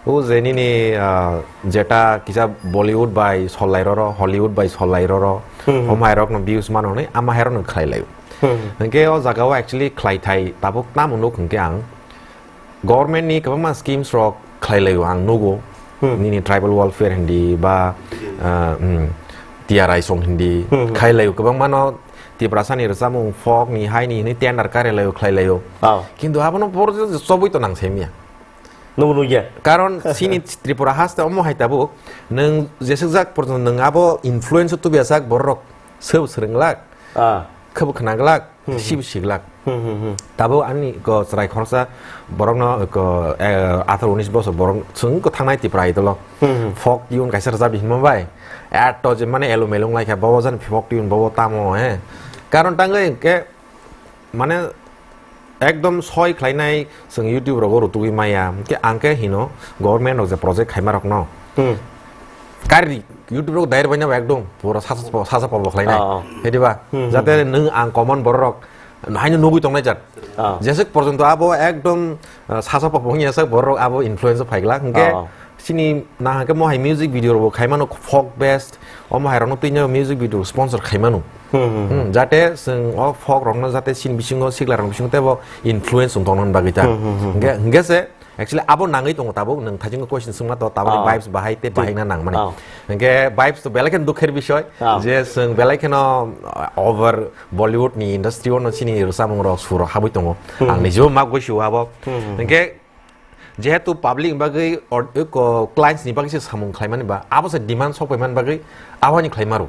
O je nini, ah, jeta kisa Bollywood bai sollai roro, Hollywood bai sollai roro, Hmm. omo hai rokno views mano hwnwi ama hai rokno khlai laio. Hmm. Hwnkhe o jaga o actually khlai thai tabuk tamo nuk hwnkhe ang government ni kwbangma schemes rok khlai laio ang nugo. Hmm. Nini tribal welfare hindi ba, ah, hmm, T R I song hindi Hmm. khai laio kwbangma no Tiprasa ni rwchapmung folk ni hai ni hwnwi tender kare laio khlai laio. Oh. Kintu abono boro chobwi to nang sai manya. Nungbo nungya. Karon chini Tripura haste omo hai tabuk, nwng jeswkjak porjonto nwng abo influence o tubiajak bororok sebo swrwnglak, Ah. khebo khwnaglak, Hmm, hmm. sibo siglak. Hmm, hmm, hmm. Tabuk ani ko chwrai khoroksa borokno ko, eh, atharo unis bosor borok chwng ko thangnai Tripura idolo. Hmm, hmm. Folk tune kaisa rwjap di hinma bai. Eto je mane elo melo wnglaikha, bobo jani folk tune, bobo tamo, eh. Karon tangwi hwnkhe, Mane ekdom soi khlainai chwng YouTube rogo rutugwi maya. Hwnkhe ang khe hino government rok je project khaima rokno. Hmm. Kari YouTube rogo direct baina ba ekdom pura sasa sasa pobo khlainai. Ah, ah. Hediba Hmm, hmm, jate hmm. Nwng ang common borok rok haino nugwi tongnai jat. Ah. Jeswk porjonto abo ekdom, ah, sasa pobo wngya sak borok rok abo influence phaiglak. Hwnkhe Ah. Chini nahakhe mohai music video rokbo khaimano folk best, omo hai rokno twino music video sponsor khaimano. Hmm, hmm, hmm. Hmm, jate chwng o folk rokno jate chini bisingo sikla rokni bisingo teibo influence wng tongna bagwi ta. Hmm, hmm, hmm, hmm. Hingke, hingke se actually abo nangwi tongo tabuk nwng thajingo question swngma to tabukni Ah. vibes bahai tei Thik. Bahai na nangmani. Ah. Hingke vibes to belai kheno dukher bisoy Ah. Je chwng belai kheno, uh, over Bollywood ni industry o no chini rwchapmung rok sur rok habwi tongo. Hmm. Ang nijebo mak goi sio abo. Hmm, hmm, hmm. Hingke Jehetu public ni bagwi or, ko, clients ni bagwi se samung khlaimani ba, abo se demand sok paimani bagwi abo ni khlaima rw.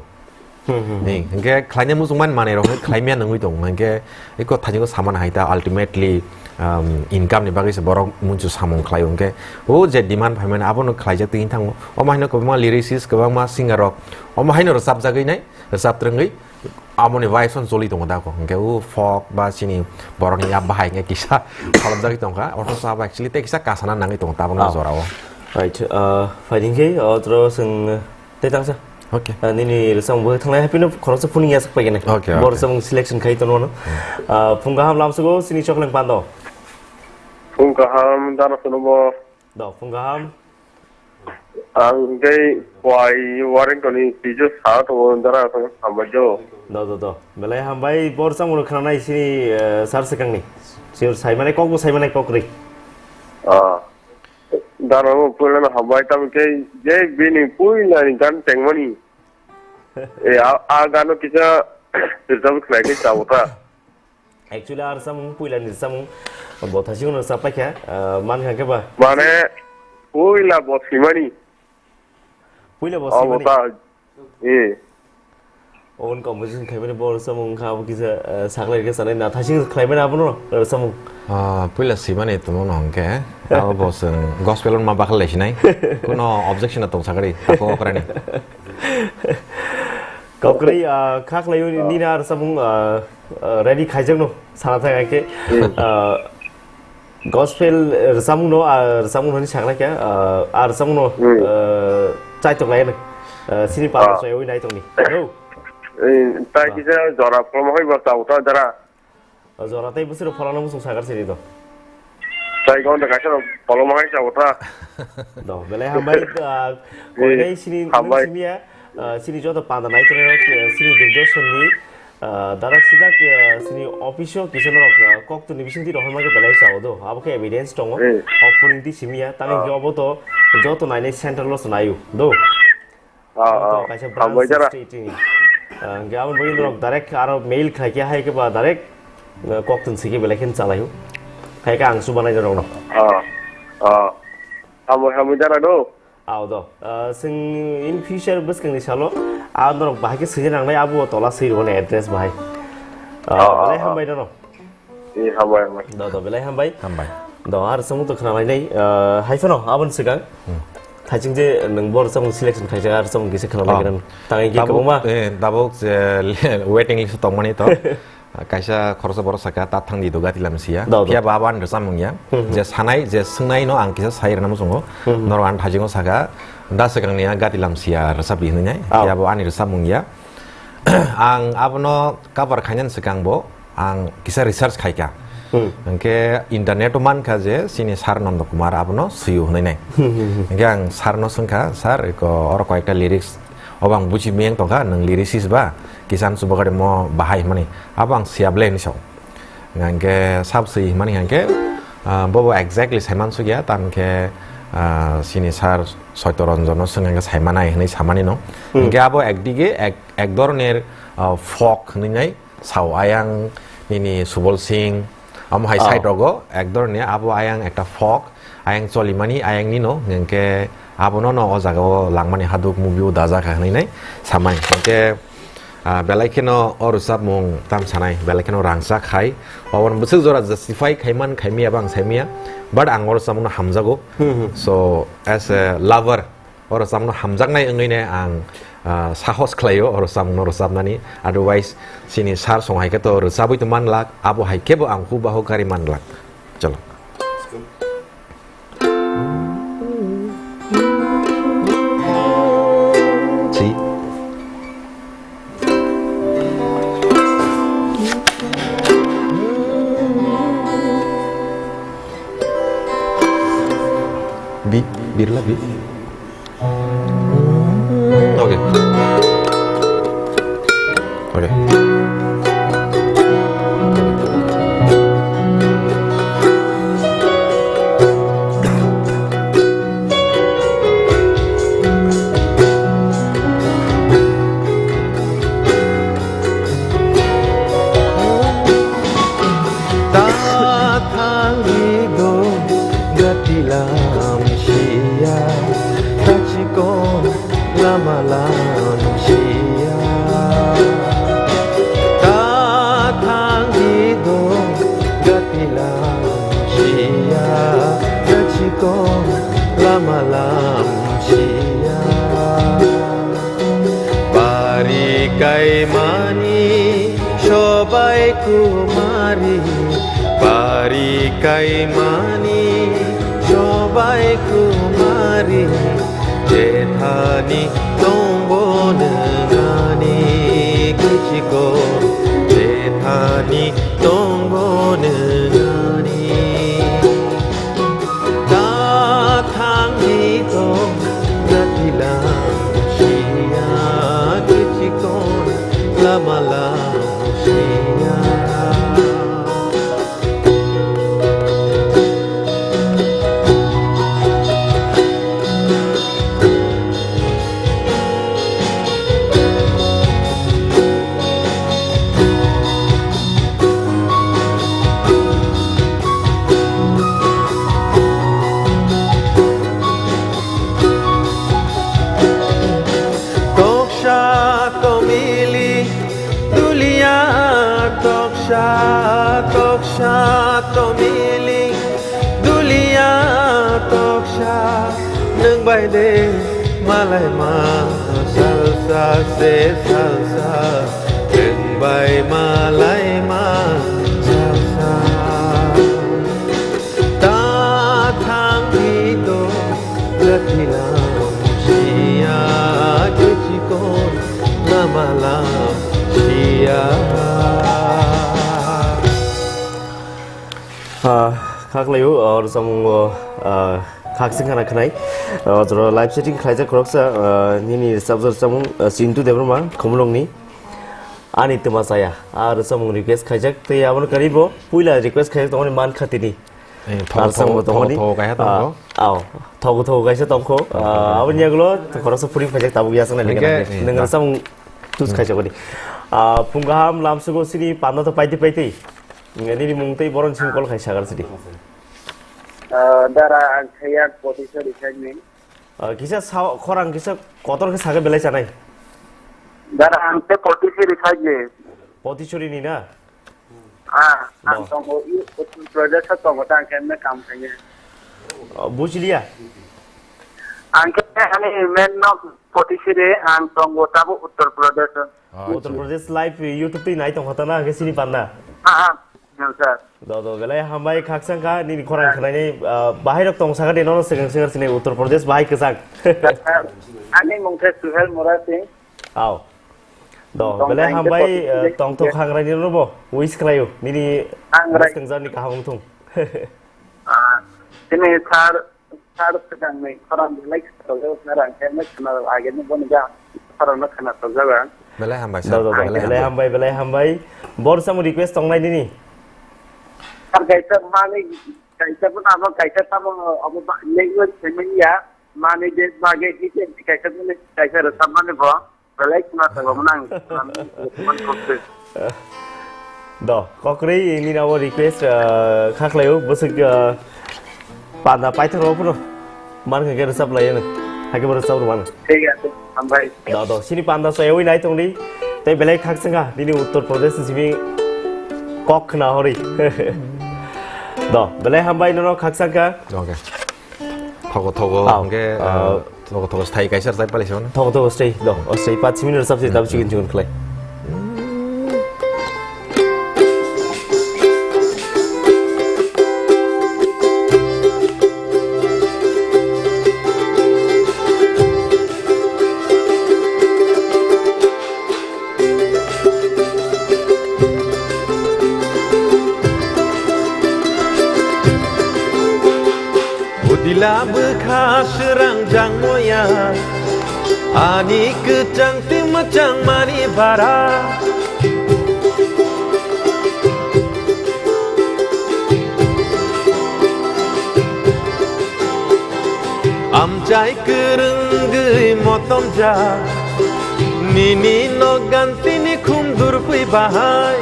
Hmm, hmm, hmm. Ni, hingke khlaina muchungmani manwi rok khlaimya nungwi tong, hingke eko thajingo samani hai ta ultimately, um, income ni bagwi se borok munchu samung khlaio, hingke o je demand phaimani abono khlaijak twi thango. Omo haino kwbangma lyricist, kwbangma singer rok omo haino rwchapjagwi nai, rwchap twrwngwi, Aboni vibes on choli tongo da ko. Hingke o folk ba chini borokni ya bahai hingke kisa kholopjagwi tongkha. Othocho abo actually tei kisa kasana nangwi tongo tabukni Oh. Jorao. Right, uh, phaidi hingke, uh, tro chwng tei tangsa. Okay. Uh, nini rwchapmung bo thanglai happy no khoroksa phunukya sak paikene. Okay, Bo okay. Rwchapmung selection khai tongo no. Hmm. Uh, phung kaham lamsogo chini chokleng pando. Phung kaham dano sono bo. Do, phung kaham. Ang tei wai wareng toni twijo sa tongo dara asong hambai jo. Do, do, do. Belai hambai bor chamung rok khnanai sini, eh, sar sekangni. Sir saimane kok bo saimane kok ri. Ah. Dara mo puila na hambai tam ke je bini puila ni gan tengmani. E a, a gano kisa rijam khlai ke chawta. Actually, ar samung puila ni samung bo thasi uno sa paikha, ah, man kha khe ba? Mane, puila bo simani. Puila bo Abo simani? Ta, eh. Own composition khaimani bo rwchapmung wngkha, abo kisa, eh, saklai rwkhe sanai na, thaising khlaimani abono rwchapmung. Ah, puila swimani tongmano hwnkhe, abo bo chwng gospel-o ma bakhlai sinai. Kuno objection-o tong sakari, tako okrani. Kokri, ah, kha khlaiwi nini a rwchapmung, ah, ah, ready khaijakno sana thang khe, ah, Gospel, eh, rwchapmungno, ah, rwchapmung hwnwi saknai khe, ah, ah, rwchapmungno, Hmm. eh, chaitok lai hwnwi, eh, sini Ah. panda soyawi nai tongni. No? Eh, tai Ah. kisa jora pholma hai ba chao ta jara. Ah, jora tai bwswk pholangno muchung sakar sini to. Tai gon da kaisa pholma hai chao ta. Do, belai hambai, ah, koinai sini Hambai. Sini ya, ah, sini joto panda nai tongnai rok, eh, sini Doordarshan ni Ah, darak sidak, ah, sini office o kisa norok, ah, kok tuni bising twi rohorma khe belai sao do. Abo khe evidence tongo. Hmm. Opening twi simi ya. Tang Ah. hingke obo to joto nainai central o se naio do. Ah, Obo to ah. Kaisa Hambai branch jara. State ni. Ah, hingke abo bai norok direct aro mail khai khe hai khe ba direct, ah, kok tun sike belai khe chalaio. Hai khe ang subanai norok no. Ah, ah. Hambai, hambai jara do. Ao do. Ah, chwng in future bwskangni salo, ah, norok bahai khe swijak nangnai, abo tola swi rwmani address bahai. Ah, Oh, oh, belai oh. Hambai nono. Eh, hambai, hambai. Do, do, belai hambai. Hambai. Do, ar chwng to khna lainai, ah, hai phano, aboni swkang. Hmm. Thaising je nwng bo rwchapmung selection khaijak, ar chwng kisa khna Oh. lai gwnang. Tang hingke Tabuk, kwbangma. Eh, tabuk je waiting list o tongmani to. Kaisa khoroksa borok saka, "Ta thang di do gati lam siya." Do, do. Phiya ba abo ani rwchapmung ya. Hmm, hmm. Je sanai, je swngnai no ang kisa sai rwna muchungo. Hmm, hmm. Norok ani thajingo saka, "Da swkang ni a gati lam siya rwchap di," hinwi nai. Oh. Phiya bo ani rwchapmung ya. Ang abono cover khainani swkang bo ang kisa research khaika. Hmm. Hwnkhe internet o mankha je chini Sir Nondo Kumar abono swio hinwi nai. Hmm, hmm, hmm. Hwnkhe ang sir no swngkha, "Sir, eko oro koyekta lyrics obo ang buji meng tongkha, nwng lyricist ba, kisa ang chubagra mo bahai," hwnmani. Abo ang siya ble hinwi sao. Hingke sab swi himani hingke, ah, bobo exactly saiman sukya, tamkhe, ah, sini sir Soito Ranjan no swng hingke saimanai hinwi samani no. Hmm. Hingke abo ekdige ek, ek dhoroner, ah, folk hinwi nai sao, ayang nini Subol Singh, amo hai Oh. Side rogo ek dhoroner abo ayang ekta folk, ayang cholimani, ayang nino, hingke abono no o jaga o langmani haduk movie o dajak hinwi nai samani. Hingke, ah, belai kheno o rwchapmung tam sanai, belai kheno rangchak hai. Obo bwswk jora justify khaiman khaimya bang saimya, but ang o rwchapmung no hamjago. Hmm, hmm. So, as a lover, o rwchapmung no hamjaknai wngwi ne ang, ah, sahos khlaio o rwchapmung no rwchapnani. Otherwise, chini sir song hai khe to rwchabwi to manlak, abo hai khe bo ang hubahu kari manlak. Chalo. Si. Bi, birla bi. Okay. Okay. Ta thangwi do gati lam siya, ta chikon lama lam siya. Ta thangwi do gati lam siya, ta chikon lama lam siya. Pari kaimani sobai kumari, pari kaimani sobai kumari, jethani tongbo nengani kichiko, jethani tongbo nengani. Ta thangwi tong gati lam siya, kichikon lama lam siya. Toksa tomili Sa toksa tomili dulia toksa nwng bai de malai ma salsa se salsa nwng bai malai ma salsa. Ta thang di to jatilam sia kechikon namalam sia. Ah, khaklaiyo, or samung, ah, khakse khana khnai. Ah, jora live setting khaijak khoroksa, ah, nini rwchapjak samung, ah, Chintu Debbarma, Khumulwngni. Ani twma chaya, ah, rwchapmung request khaijak, tei abono karibo puila request khaijak tongmani Man Khatini. Eh, thogo, Ar samung thogo, tongmani. Thogo, thogo, kaisa tongkho. Ah, ao, thogo, thogo kaisa tongkho. Ah, aboni yagulo khoroksa puri khaijak tabuk yasaknai. Hingke, lekha nang. Eh, nwng da. Rwchapmung choose khaijak boni. Ah, phung kaham lamsugo sini panda to paiti paiti. Nini mung tei boron simi call khai sagar sidi. Ah, dara ang khayak potisori khaini. Ah, kisa sa-, khorang kisa kotor khe sakhe belai chanai. Dara ang te potisori khaini. Potisori ni na? Ah, ang tongo i Uttar Pradesh o tongo ta ang khe kam khaini. Ah, bujiliya. Ang khe ani men no potisori ang tongo tabo Uttar Pradesh o. Ah, Uttar Pradesh live YouTube twi nai tongkha ta na, hwnkhe sini panda. Ah, ah, no, sir. Do, do, belai hambai khaksa wngkha, nini khorang khnainai, ah, bahai rok tong sakha de, nono swkang swkang sini Uttar Pradesh bahai kwchang. Ani mung khe Suhel Murasing. Ao. Do, belai hambai, eh, tongthok hangrai ni robo, wish khlaio, nini bwskang jarni kaham wngthung. Ah, sini sir, Sir, swkangni khorang belai khna tokjak, khna rang khe, khna rang ageni boni ja khorang no khna tokjak ang. Belai hambai, sir. Do, do, do. Belai hambai, belai hambai. Bor samung request tongnai nini? Sir, kaisa mani, kaisa pun amo, kaisa tamo, amo ba, language payment ya, mani je bage, ite, kaisa pun, kaisa rwchapmani bo. Belai khna tongo, mwnang, khna tongo. Do, kokrwi nini abo request, ah, kha khlaio, bwswk, ah, panda paithak rok phano man kha khe rwchap lai ano. Hakhe bo rwchap rw mano. Thik ache, hambai. Do, do, sini panda soyawi nai tongdi. Tei belai khakchangkha, nini Uttar Pradesh ni simi kok khna hori. Do, belai hambai nono khakchangkha. Okay. Thogo thogo, ah, hwnkhe, ah, eh, thogo thogo sthai kaisa rwchap palai se mano. Thogo thogo stay, do, o stay, paanch minute rwchap se, hmm, tab chikon chikon khlai. Udila bwkha swrang jangmoya, ani kwchang twi mwchang mani bara. Amchai kwrwngwi motomjak, nini nok gantini khum durpui bahai.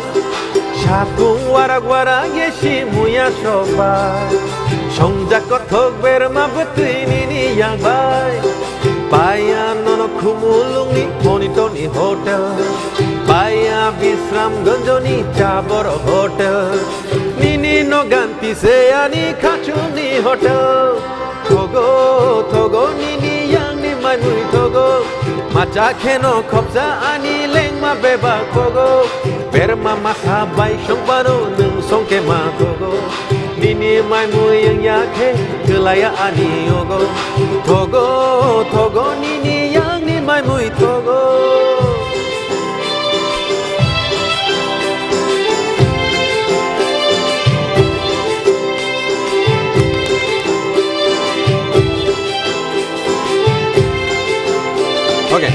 Sakung warak warak ye si muya sobai. Songjak kothok berma bwtwi nini yang bai. Paiya nono Khumulwngni Monitorni hotel. Paiya Bisramganjni Chabor hotel. Nini no ganti se ani khachuni hotel. Thogo, thogo, nini yangni maimui thogo. Macha kheno khopsa ani lengma bebak thogo. Berma masa bai songpano nwng songke ma thogo. Nini maimui wngya khe kwlaya ani yogo. Thogo, thogo, nini yangni maimui thogo. Okay.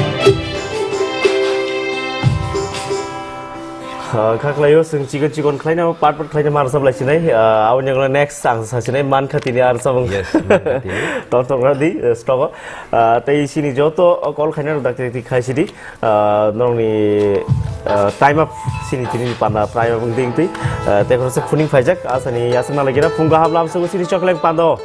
Ah, kha khlaio, chwng chikon chikon khlaina, part part khlaina ma rwchap lai sinai. Ah, aboni ulo next ang sa sinai, Man Khatini ar sabung. Yes, Man Khatini. Tong tong radi, eh, stock o. Ah, tei sini joto, oh, call khaina rok dakti dakti khai sidi. Ah, norokni, ah, time up sini tini ni panda time up wng ding twi. Ah, tei khoroksa phuning phaijak, asani yasakna lagina phung kaham lamsugo sini chokleng pando.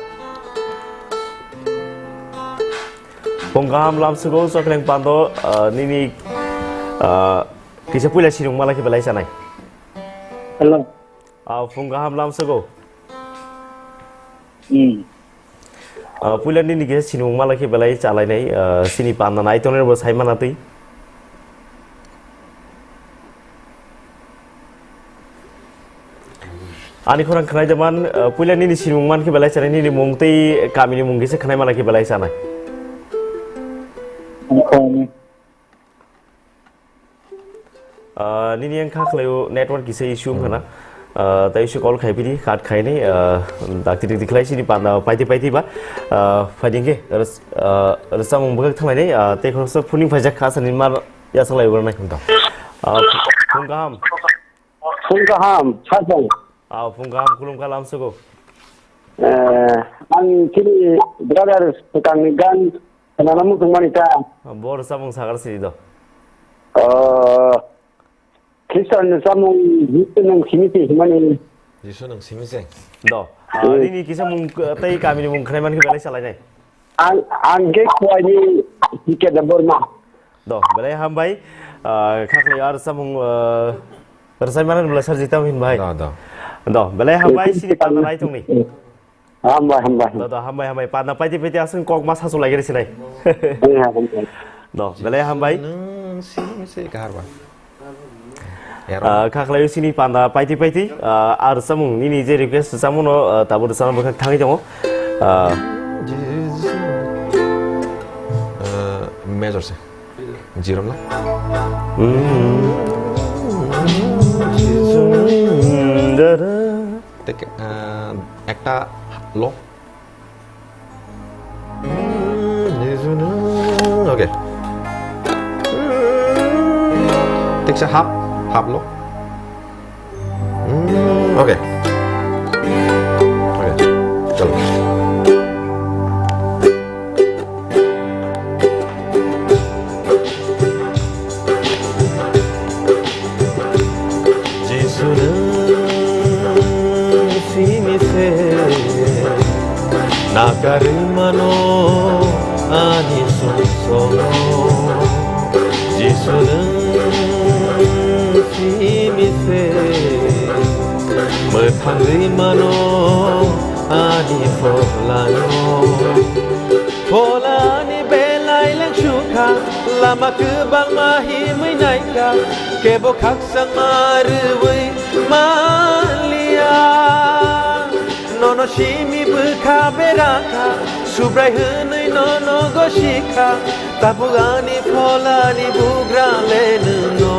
Phung kaham lamsugo chokleng pando, ah, nini, ah, kisa puila sirung malai khe belai sanai. Hello. Ah, phung kaham lamsogo. Hmm. Ah, puila nini khe sinimung mala khe belai chalainai, ah, sini panda nai tongnai bo sai mana twi. Ani khorang khwnai de man, ah, puila nini sinimung man khe belai chalainai, nini mung tei kamini mung khe se khwnai mala khe belai chanai. Ang khorang. Ah, nini yang kha khlaio network kisa issue wngkha na. Ah, tai issue call khai pidi, cut khai ni, ah, dakti dakti khlai sini panda paiti paiti ba. Ah, phaidi hwnkhe, res-, ah, rwchapmung bwkhak thanglainai, ah, tei khoroksa phuning phaijak kha sani mar yasang lai ugrwnai. Da. Ah, phung kaham. Phung kaham, sajang. Ah, phung kaham, khulumkha lamsogo. Eh, ang chini brother swkangni gan khwnana muchungmani ta. Ah, bo rwchapmung sagar sidi do. Oh, Khristanni chamung Jisu nwng simi se himani. Jisu nwng simi se. Do. Ah, hmm. Nini kisa mung, eh, tei kamini mung khwnai man khe belai salainai. Ang, ang khe Khwaini T K Debbarma. Do, belai hambai. Ah, kha khlai ar samung, ah, rwchapmani bwla sir jita hin bai. Do, do. Do, belai hambai, sini panda nai tongni. Hambai, hambai. Do, do, hambai, hambai. Panda paiti paiti aswng kok ma sasu lagiri sinai. Hambai, hambai. Do, belai hambai. Nwng simi se kahar ba. Ah, kha khlai sini panda paiti paiti, ah, ar samung nini je request samung no, ah, tabuk samung bwkhak thangwi tongo. Ah. Ah, major se. Zero na? Hmm. Tek, ah, ekta low. Okay. Thik se half, half low. Okay. Okay. Chalo. Jisu nwng simi se nakarwi mano ani songsono. Jisu nwng simi se mwthangwi mano ani pholano. Pholani belai lengsukha, lama kwbangma himwi naikha, kebo khakchangma rwui manliya. Nono simi bwkha berakha, Subrai hwnwi nono gosikha, tabuk ani pholani bugra le nwngno.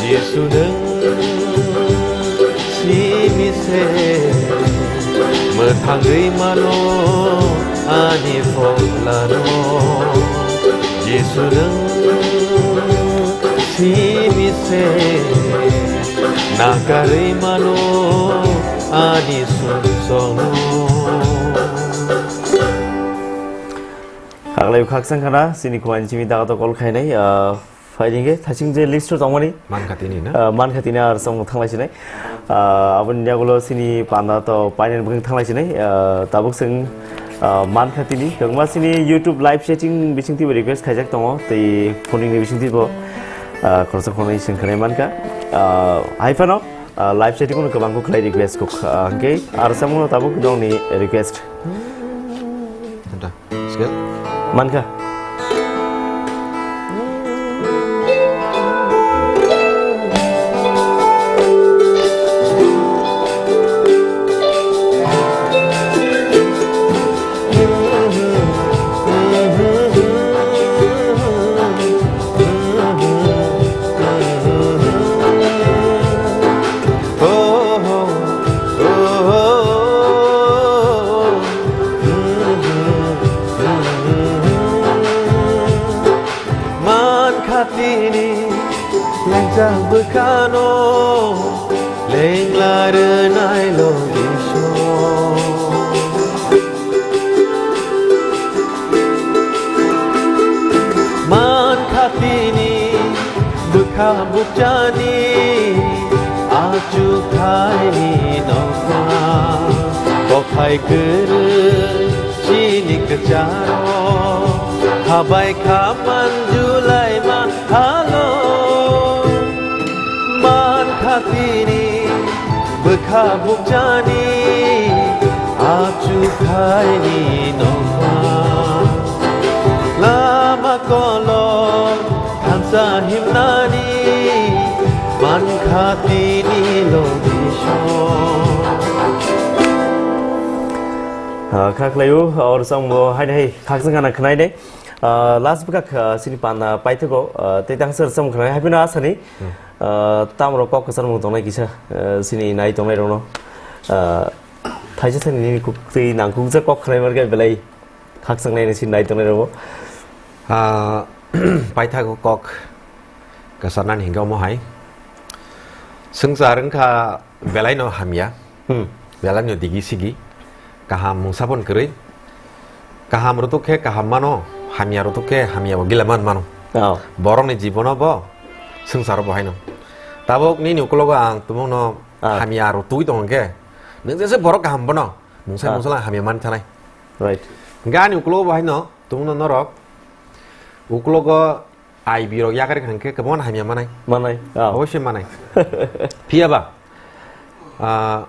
Jisu nwng simi se mwthangwi mano ani pholano. Jisu nwng simi se nakarwi mano ani songsono. Kha khlai khakchang khana, sini khwani simi daga to call khainai, ah, Phaidi hwnkhe thaiching je list o tongmani. Mankha tini na? Ah, mankha tini ar samung thanglai sinai. Ah, aboni yagulo sini panda to painani bwkhang thanglai sinai. Ah, tabuk chwng, ah, mankha tini. Kwbangma sini YouTube live chatting bising twibo request khaijak tongo. Tei phoning ni bising twibo, ah, khoroksa khoroknwi chwng khwnai mankha. Ah, hai phano, ah, live chatting no kwbang kuk khlai request kuk. Ah, hwnkhe ar samung no tabuk nongni request. Anta. Scale? Mankha. Mankha tini lengjak bwkhano lengla rwnai logisong. Mankha tini bwkha bukchani achukthai nokha, kophai kwrwi chini kwcharo habai kha manjulai ma halo. Man Tabuk jani achu khaini nokha. Lama kolok thansa himnani mankha tini logisong. Ah, kha khlaio, or sambo hai hai khaksa gana khnai dai. Ah, last bwkha, ah, sini panda paithago, ah, tei tangsa rwchapmung khnai hai phino asani. Hmm. Ah, tamro kok kwchar mung tongnai kisa, ah, sini nai tongnai rokno. Ah, thaisa thani nini kuk twi nangkukjak kok khnai markhe belai khakchang nai sini nai tongnai rokbo. Ah, paithago kok kwchar nani hingke omo hai. Swngchar wngkha belai no hamya, Hmm. belai no digi sigi, kaham mungsa pon kwrwi, kaham rutuk khe kaham mano, hamya rutuk khe hamya bo gila man mano. Oh. Borok ni jibono bo swngcharo bo haino. Tabuk nini ukulogo ang tumung no Ah. hamya rutui tong khe, nwng jese borok kaham bono mungsa Ah. mungsa lang hamya man thanai. Right. Hingke ani ukulogo bo haino tumung no norok ukulogo I B rok yakar kha hingke kwbangma hamya manai. Manai. Ah. Obosoi manai. Phiya ba, ah,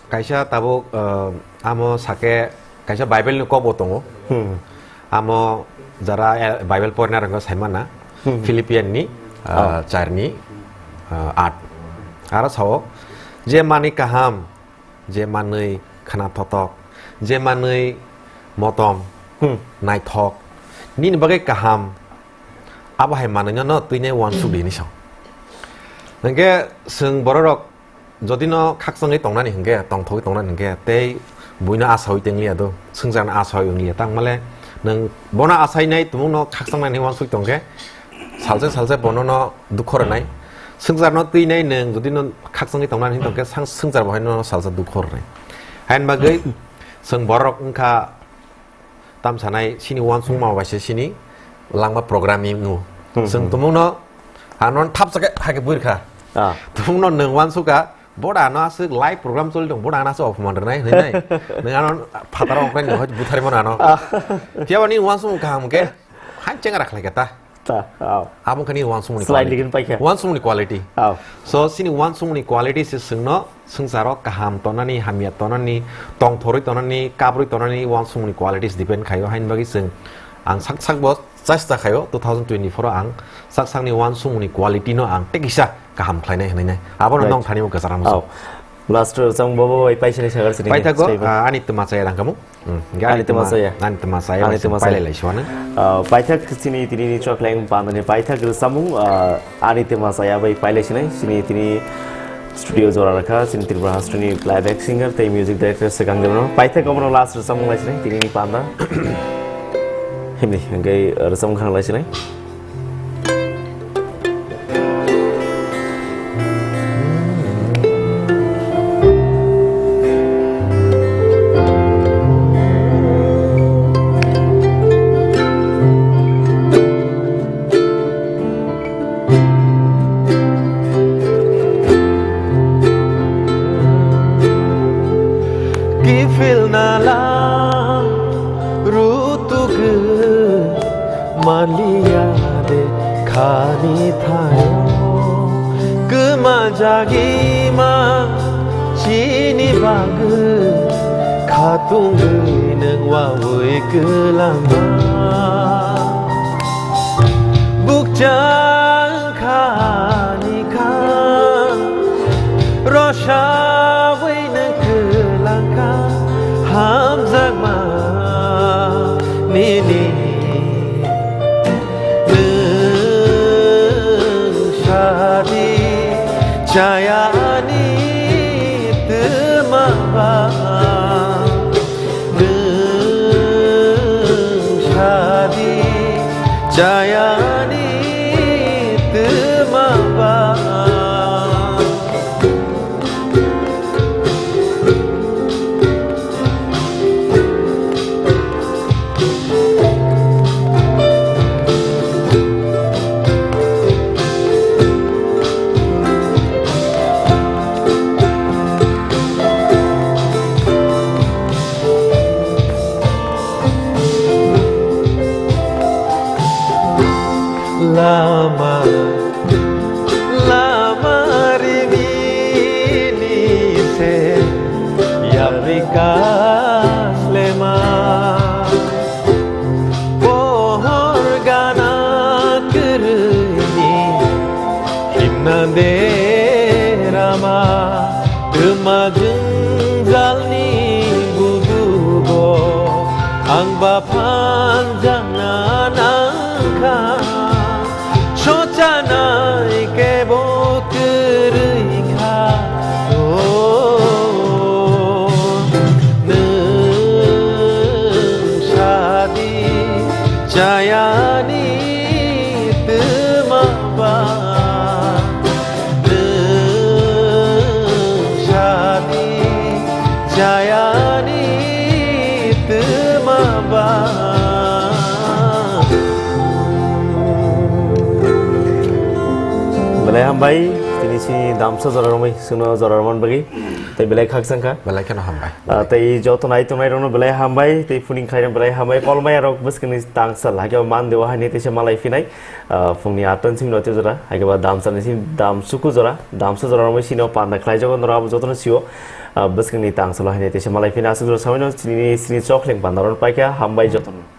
kaisa tabuk, ah, amo sake kaisa Bible ni kok bo tongo. Hmm. Amo jara, eh, Bible porina rwngkha saimana. Hmm. Philippian ni, ah, Ah. char ni, ah, aat. Aro sao, je mani kaham, je manwi khna thotok, je manwi motom, Hmm. naithok, nini bagwi kaham, abo hai manwino no twinai uansuk di hinwi sao. Hwnkhe chwng bororok jodi no khakchangwi tongnani hwnkhe, tongthogwi tongnani hwnkhe, tei buino asaui tenglia do, swngcharno asaui wngliya, tangmale nwng bono asainai tumungno khakchangnani uansuk tongkhe, salsa salsa bono no dukho rwnai. Swngcharno twinai nwng jodi no khakchangwi tongnani hwn tongkhe, sang-, swngchar bo haino no salsa dukho rwnai. Hain bagwi chwng borok wngkha tamsanai sini uansukma bai se sini langma programming no. Hmm, Chwng hmm. tumungno ano thapsa khe hake buirkha. Ah. Tumungno nwng uansukha, boda ano aswk live program choli tong, boda ano aswk opman rwnai hwnwi nai. Nwng ano phataro ongkrai no buthari mano ano. Ah. Phiya bani uansukmung kaham khe, han chengra khlai khe ta. Ta, oh. Abo khe ni uansukmung ni Slide quality. Digin paikha. Uansukmung ni quality. Oh. So, sini uansukmung ni quality se chwngno swngcharo kaham tonani, hamya tonani, tongthorwi tonani, kabrwi tonani uansukmung ni qualities depend khaio. Hain bagwi chwng ang sak sak bo chesta khaio, two thousand twenty-four o ang sak sakni uansukmung ni quality no ang tei kisa kaham khlainai hwnwi nai. Abono Right. nong thani bo kwchara muchung. Oh. Last o chang bobo bai paisani sagar sini. Paithago, Stay ah, ani twma chaya rang kamu. Hmm, Ani ani twma twma, saya. ani twma saya Ani bai twma saya. pailai lai suana. Ah, paithak sini tini ni chok leng pandani paithak samung, ah, ani twma saya bai pailai sinai. Sini tini studio jora rakha, sini Tripura Hastri ni playback singer tei music director Sekang Debno. Paithak omono last samung lai sinai, tini ni panda. Himni, hingke, ah, samung khang lai sinai. Kiphilna lang rutugu manliya de khani thayo. Kwma jagima chini bagwi khatungwi nwng wawi kwlangma. Bukchang khani kha rosawi nwng kwlangkha hamjakma nini. Nwng sadi chayani twma ba. Nwng sadi chayani twma ba. Twma jwngjalni budugo ang ba phanjakna nangkha, sochanai kebo kwrwi kha. O, nwng sadi chayani twma ba. Nwng sadi chayani twma ba. Belai hambai, tini si damsa jora romwi, suno jora roman bagi. Tei belai khakchangkha. Belai kheno hambai. Ah, tei joto nai tongnai rokno belai hambai, tei phuning khlairok belai hambai. Kolmai rok bwskangni tangsal, hakhe man dewa haini teisa malai phinai. Ah, phungni atta ni simi note jora, hakhe ba damsa ni simi damsuku jora, damsa jora romwi sino panda khlai jago, norok abo jotono sio. Ah, bwskangni tangsalo haini teisa malai phina aswk jora samino sini, sini chokleng panda ron paikha, hambai jotono.